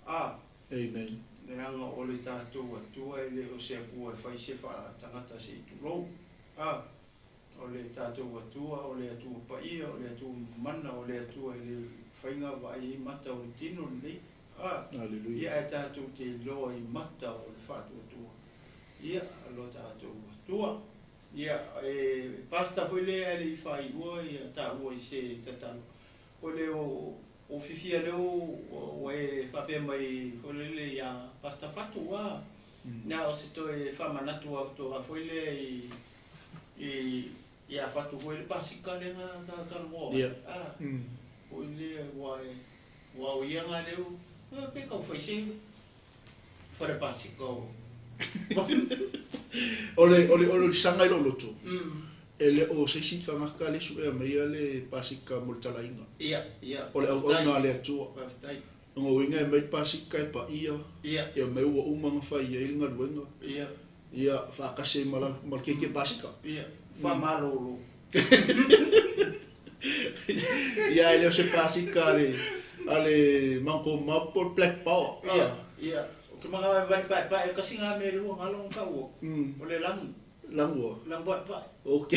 C: a.
B: Amen.
C: Leaga o le tatou Atua e le o se Atua e fai se faatagata se i tulou, a. O le tatou Atua, o le Atua paia, o le Atua mana, o le Atua e le faiga vaai ai mata o le tino lenei. A,
B: Aleluia.
C: Ia ae tatou te iloa i mata o le faatuatua, ia, lo tatou Atua. Ia, e Pastor foi lea ae le i faaiua ia taua i se tatalo, o le o, o fifia lea ua e faapea mai foi lele ia Pastor Fatu, a, na o se toe faamanatu atoa foi lea i, i ia fatu foi le pasika lea na talanoa ai. A, foi lea ua e, ua o ia nga leu, pe tau fai se fale pasika o
B: O le o le o le saga i lou loto, e le o se isi tagata le suea maia le Pasika mo le talaiga.
C: Ia, ia.
B: O le auauna a le Atua.
C: Faafetai.
B: O lona uiga e aumai le Pasika e paia, e aumai ua uma ona fai ai le galuega, ia faatasi ai ma le keiki a Pasika.
C: Ia, faamalolo.
B: Ia, e le o se Pasika a le a le Mount po o le Black Power.
C: Ia, ia. Ou te manao e vali paepae, tasi na mea e lua na ala ona tau atu, o le lanu.
B: Lanu a?
C: Lanu paepae.
B: Ok.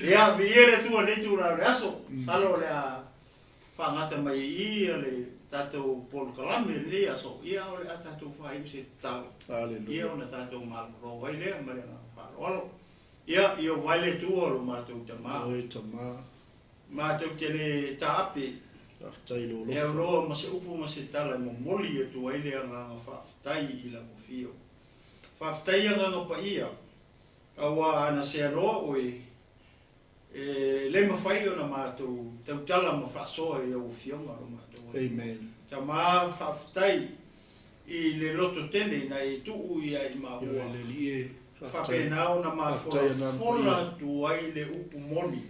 C: Ia, viia le Atua i lenei itula o le aso. Masalo o le a faagata mai i i le tatou polokalame i lenei aso, ia o le a tatou faaiu se tatalo.
B: Aleluia.
C: Ia ona tatou malolo ai lea ma le agaga faaaloalo. Ia, ia ova ai le Atua o lo matou Tama.
B: Oe Tama.
C: Matou te le taape.
B: Faafetai i lou
C: E
B: alofa.
C: auloa ma se upu ma se tala e momoli atu ai le agaga faafetai i lau afio. Faafetai Agaga Paia, aua ana seanoa oe, e le mafai ona matou tautala ma faasoa i au afioga lo matou Atua.
B: Amen.
C: Tama, faafetai i le loto tele na e tuu ia i maua.
B: Ioe le Alii e, faafetai.
C: Faapena ona
B: Faafetai Agaga
C: mafolafola
B: Paia.
C: atu ai le upu moni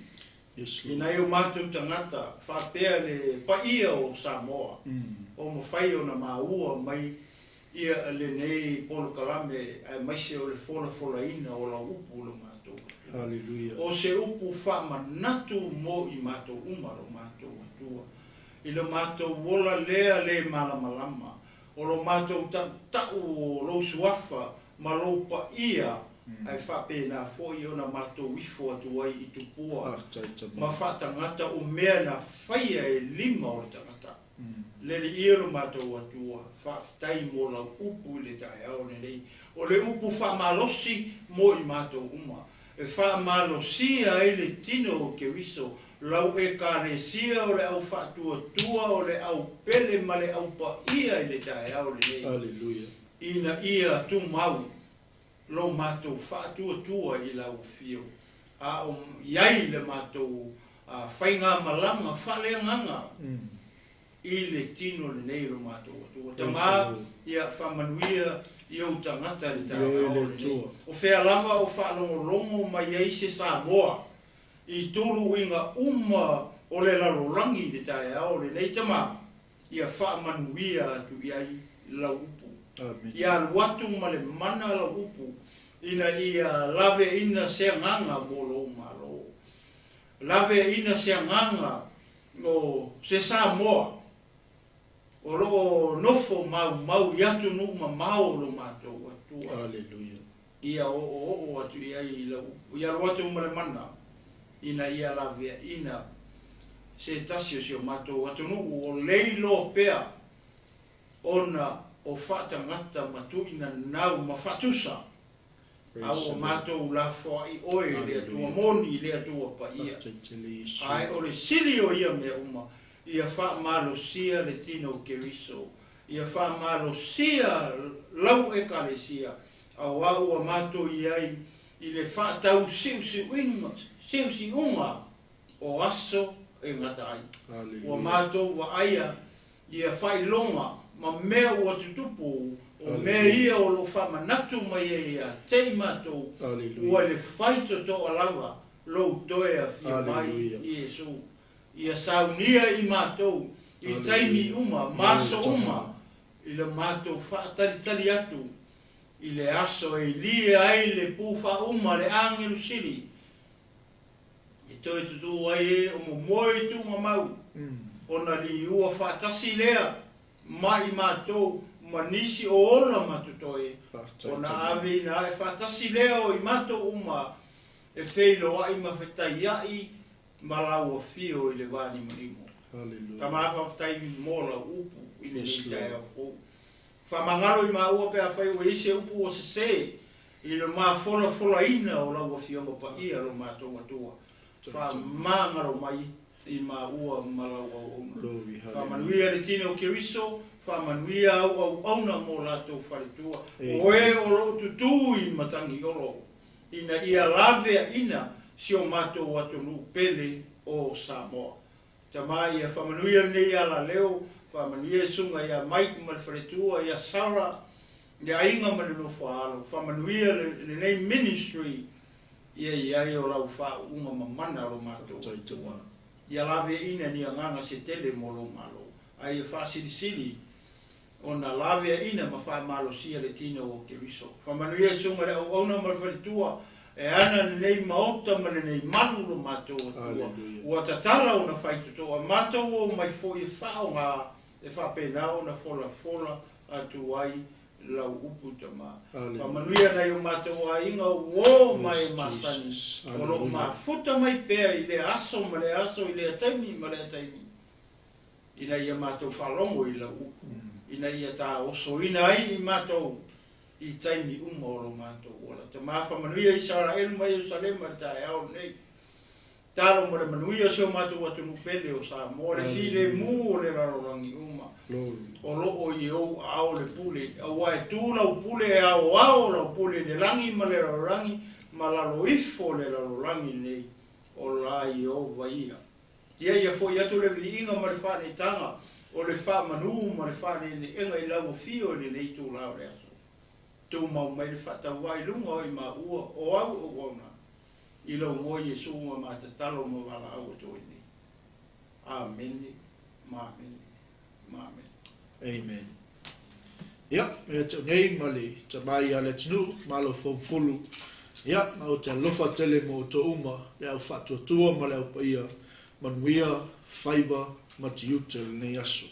B: Yes
C: i
B: Lord.
C: nai o matou tagata faapea le paia o Samoa o mafai ona maua mai ia lenei polokalame aemaise o le folafolaina o lau upu lo matou Atua.
B: Hallelujah.
C: O se upu faamanatu mo i matou uma lo matou Atua. I lo matou ola lea le malamalama, o lo matou tautau o lou suafa ma lou paia, ae faapena foi ona matou ifo atu ai i tupua
B: Faafetai Tama.
C: ma faatagata o mea na faia e lima o le tagata. Le Alii lo matou Atua, faafetai mo lau upu i le taeao lenei. O le upu faamalosi mo i matou uma. E faamalosia ai le tino o Keriso, lau Ekalesia o le au faatuatua, o le au pele ma le au paia i le taeao lenei.
B: Aleluia.
C: Ina ia tumau lo matou faatuatua i lau afio, a o i ai le matou faigamalaga faaleagaga i le tino lenei lo matou Atua. Tama, ia faamanuia i ou tagata i le taeao
B: Ioe le
C: lenei.
B: Atua.
C: O fea lava o faalogologo mai ai se Samoa i tuluiga uma o le lalolagi i le taeao lenei, Tama, ia faamanuia atu i ai lau upu.
B: Amen.
C: Ia alu atu ma le mana lau upu, ina ia laveaina se agaga mo lou Malo. Laveaina se agaga o se Samoa o lo o nofo maumau i atunuu mamao o lo matou Atua.
B: Aleluia.
C: Ia oooo atu i ai lau upu, ia alu atu ma le mana, ina ia laveaina se tasi o si o matou atunuu o leiloa pea ona o faatagata ma tuuinanau ma faatusa. A
B: Praise
C: ua
B: the Lord.
C: matou lafoai oe i le Atua
B: Hallelujah.
C: moni, i le Atua paia.
B: Faafetai tele Iesu.
C: Ae o le sili o ia mea uma, ia faamalosia le tino o Keriso, ia faamalosia lau Ekalesia, auā ua matou i ai i le faatausiusiuina, siusiuga o aso e gata ai. Ua
B: Hallelujah.
C: matou vaaia ia faailoga ma mea ua tutupu, o mea
B: Hallelujah.
C: ia o lo o faamanatu mai ai ia te i matou, ua
B: Hallelujah.
C: le faitotoa lava lou toe afio mai
B: Hallelujah.
C: Iesu. Ia saunia i matou i taimi
B: Hallelujah.
C: uma, ma aso
B: Tama.
C: uma, i le matou faatalitali atu i le aso e lia ai le pu faauma le agelu sili, e toe tutū ai e o momoe i tuugamau, ona liua faatasi lea ma i matou ma nisi o ola ma totoe,
B: Faafetai
C: ona
B: Tama.
C: aveina ae faatasi lea o i matou uma e feiloai ma fetaiai ma lau afio i le vanimonimo.
B: Hallelujah.
C: Tama, faafetai mo lau upu i lenei
B: Yes, Lord.
C: taeao fou. Faamagalo i maua pe afai ua i ai se upu ua sesē i le mafolafolaina o lau afioga paia lo matou Atua. Faamagalo mai i maua ma lau auauna.
B: Glory, hallelujah.
C: Faamanuia le tino o Keriso, faamanuia au auauna mo latou faletua.
B: Amen.
C: O e o loo tutū i Matagiolo, ina ia laveaina si o matou atunuu pele o Samoa. Tama, ia faamanuia lenei alaleo, Faamanuia le susuga ia Mike ma le faletua ia Sarah, le aiga ma le nofo a alo. Faamanuia lenei ministry ia i ai o lau faauuga mamana o lo matou Atua. Ia laveaiina ni agaga se tele mo lou Malo, a ia faasilisili ona laveaiina ma faamalosia le tino o Keriso. Faamanuia le susuga i le auauna ma le faletua e ana lenei maota ma lenei malu lo matou Atua. Ua tatala ona faitotoa matou omai foi e faaaoga e faapena ona folafola atu ai lau upu Tama. Faamanuia nai o matou aiga uo ma e masani o lo o mafuta mai pea i lea aso ma lea aso i lea taimi ma lea taimi ina ia matou faalogo i lau upu ina ia taosoina ai i matou i taimi uma o lo matou ola. Tama faamanuia Isaraelu ma Ierusalema i le taeao lenei. Talo ma le manuia o si o matou atunuu pele o Samoa, le filemu o le lalolagi uma. O lo o i ou aao le pule, aua e tu lau pule e aoao lau pule i le lagi ma le lalolagi ma lalo ifo o le lalolagi lenei, o la Ieova ia. Ia ia foi atu le viiga ma le faaneetaga o le faamanu ma le faaneeneega i lau afio i lenei itula o le aso. Tumau mai le faatauvaa i luga o i maua o au auauna i lou igoa Iesu ma ma tatalo ma valaau atu ai nei. Amene ma amene ma amene.
B: Amen. Ia, me atu nei ma le tama ia le atunuu, malo fomufulu. Ia, ma o te alofa tele mo outou uma, le au faatuatua ma le au paia, manuia, faiva ma tiute o lenei aso.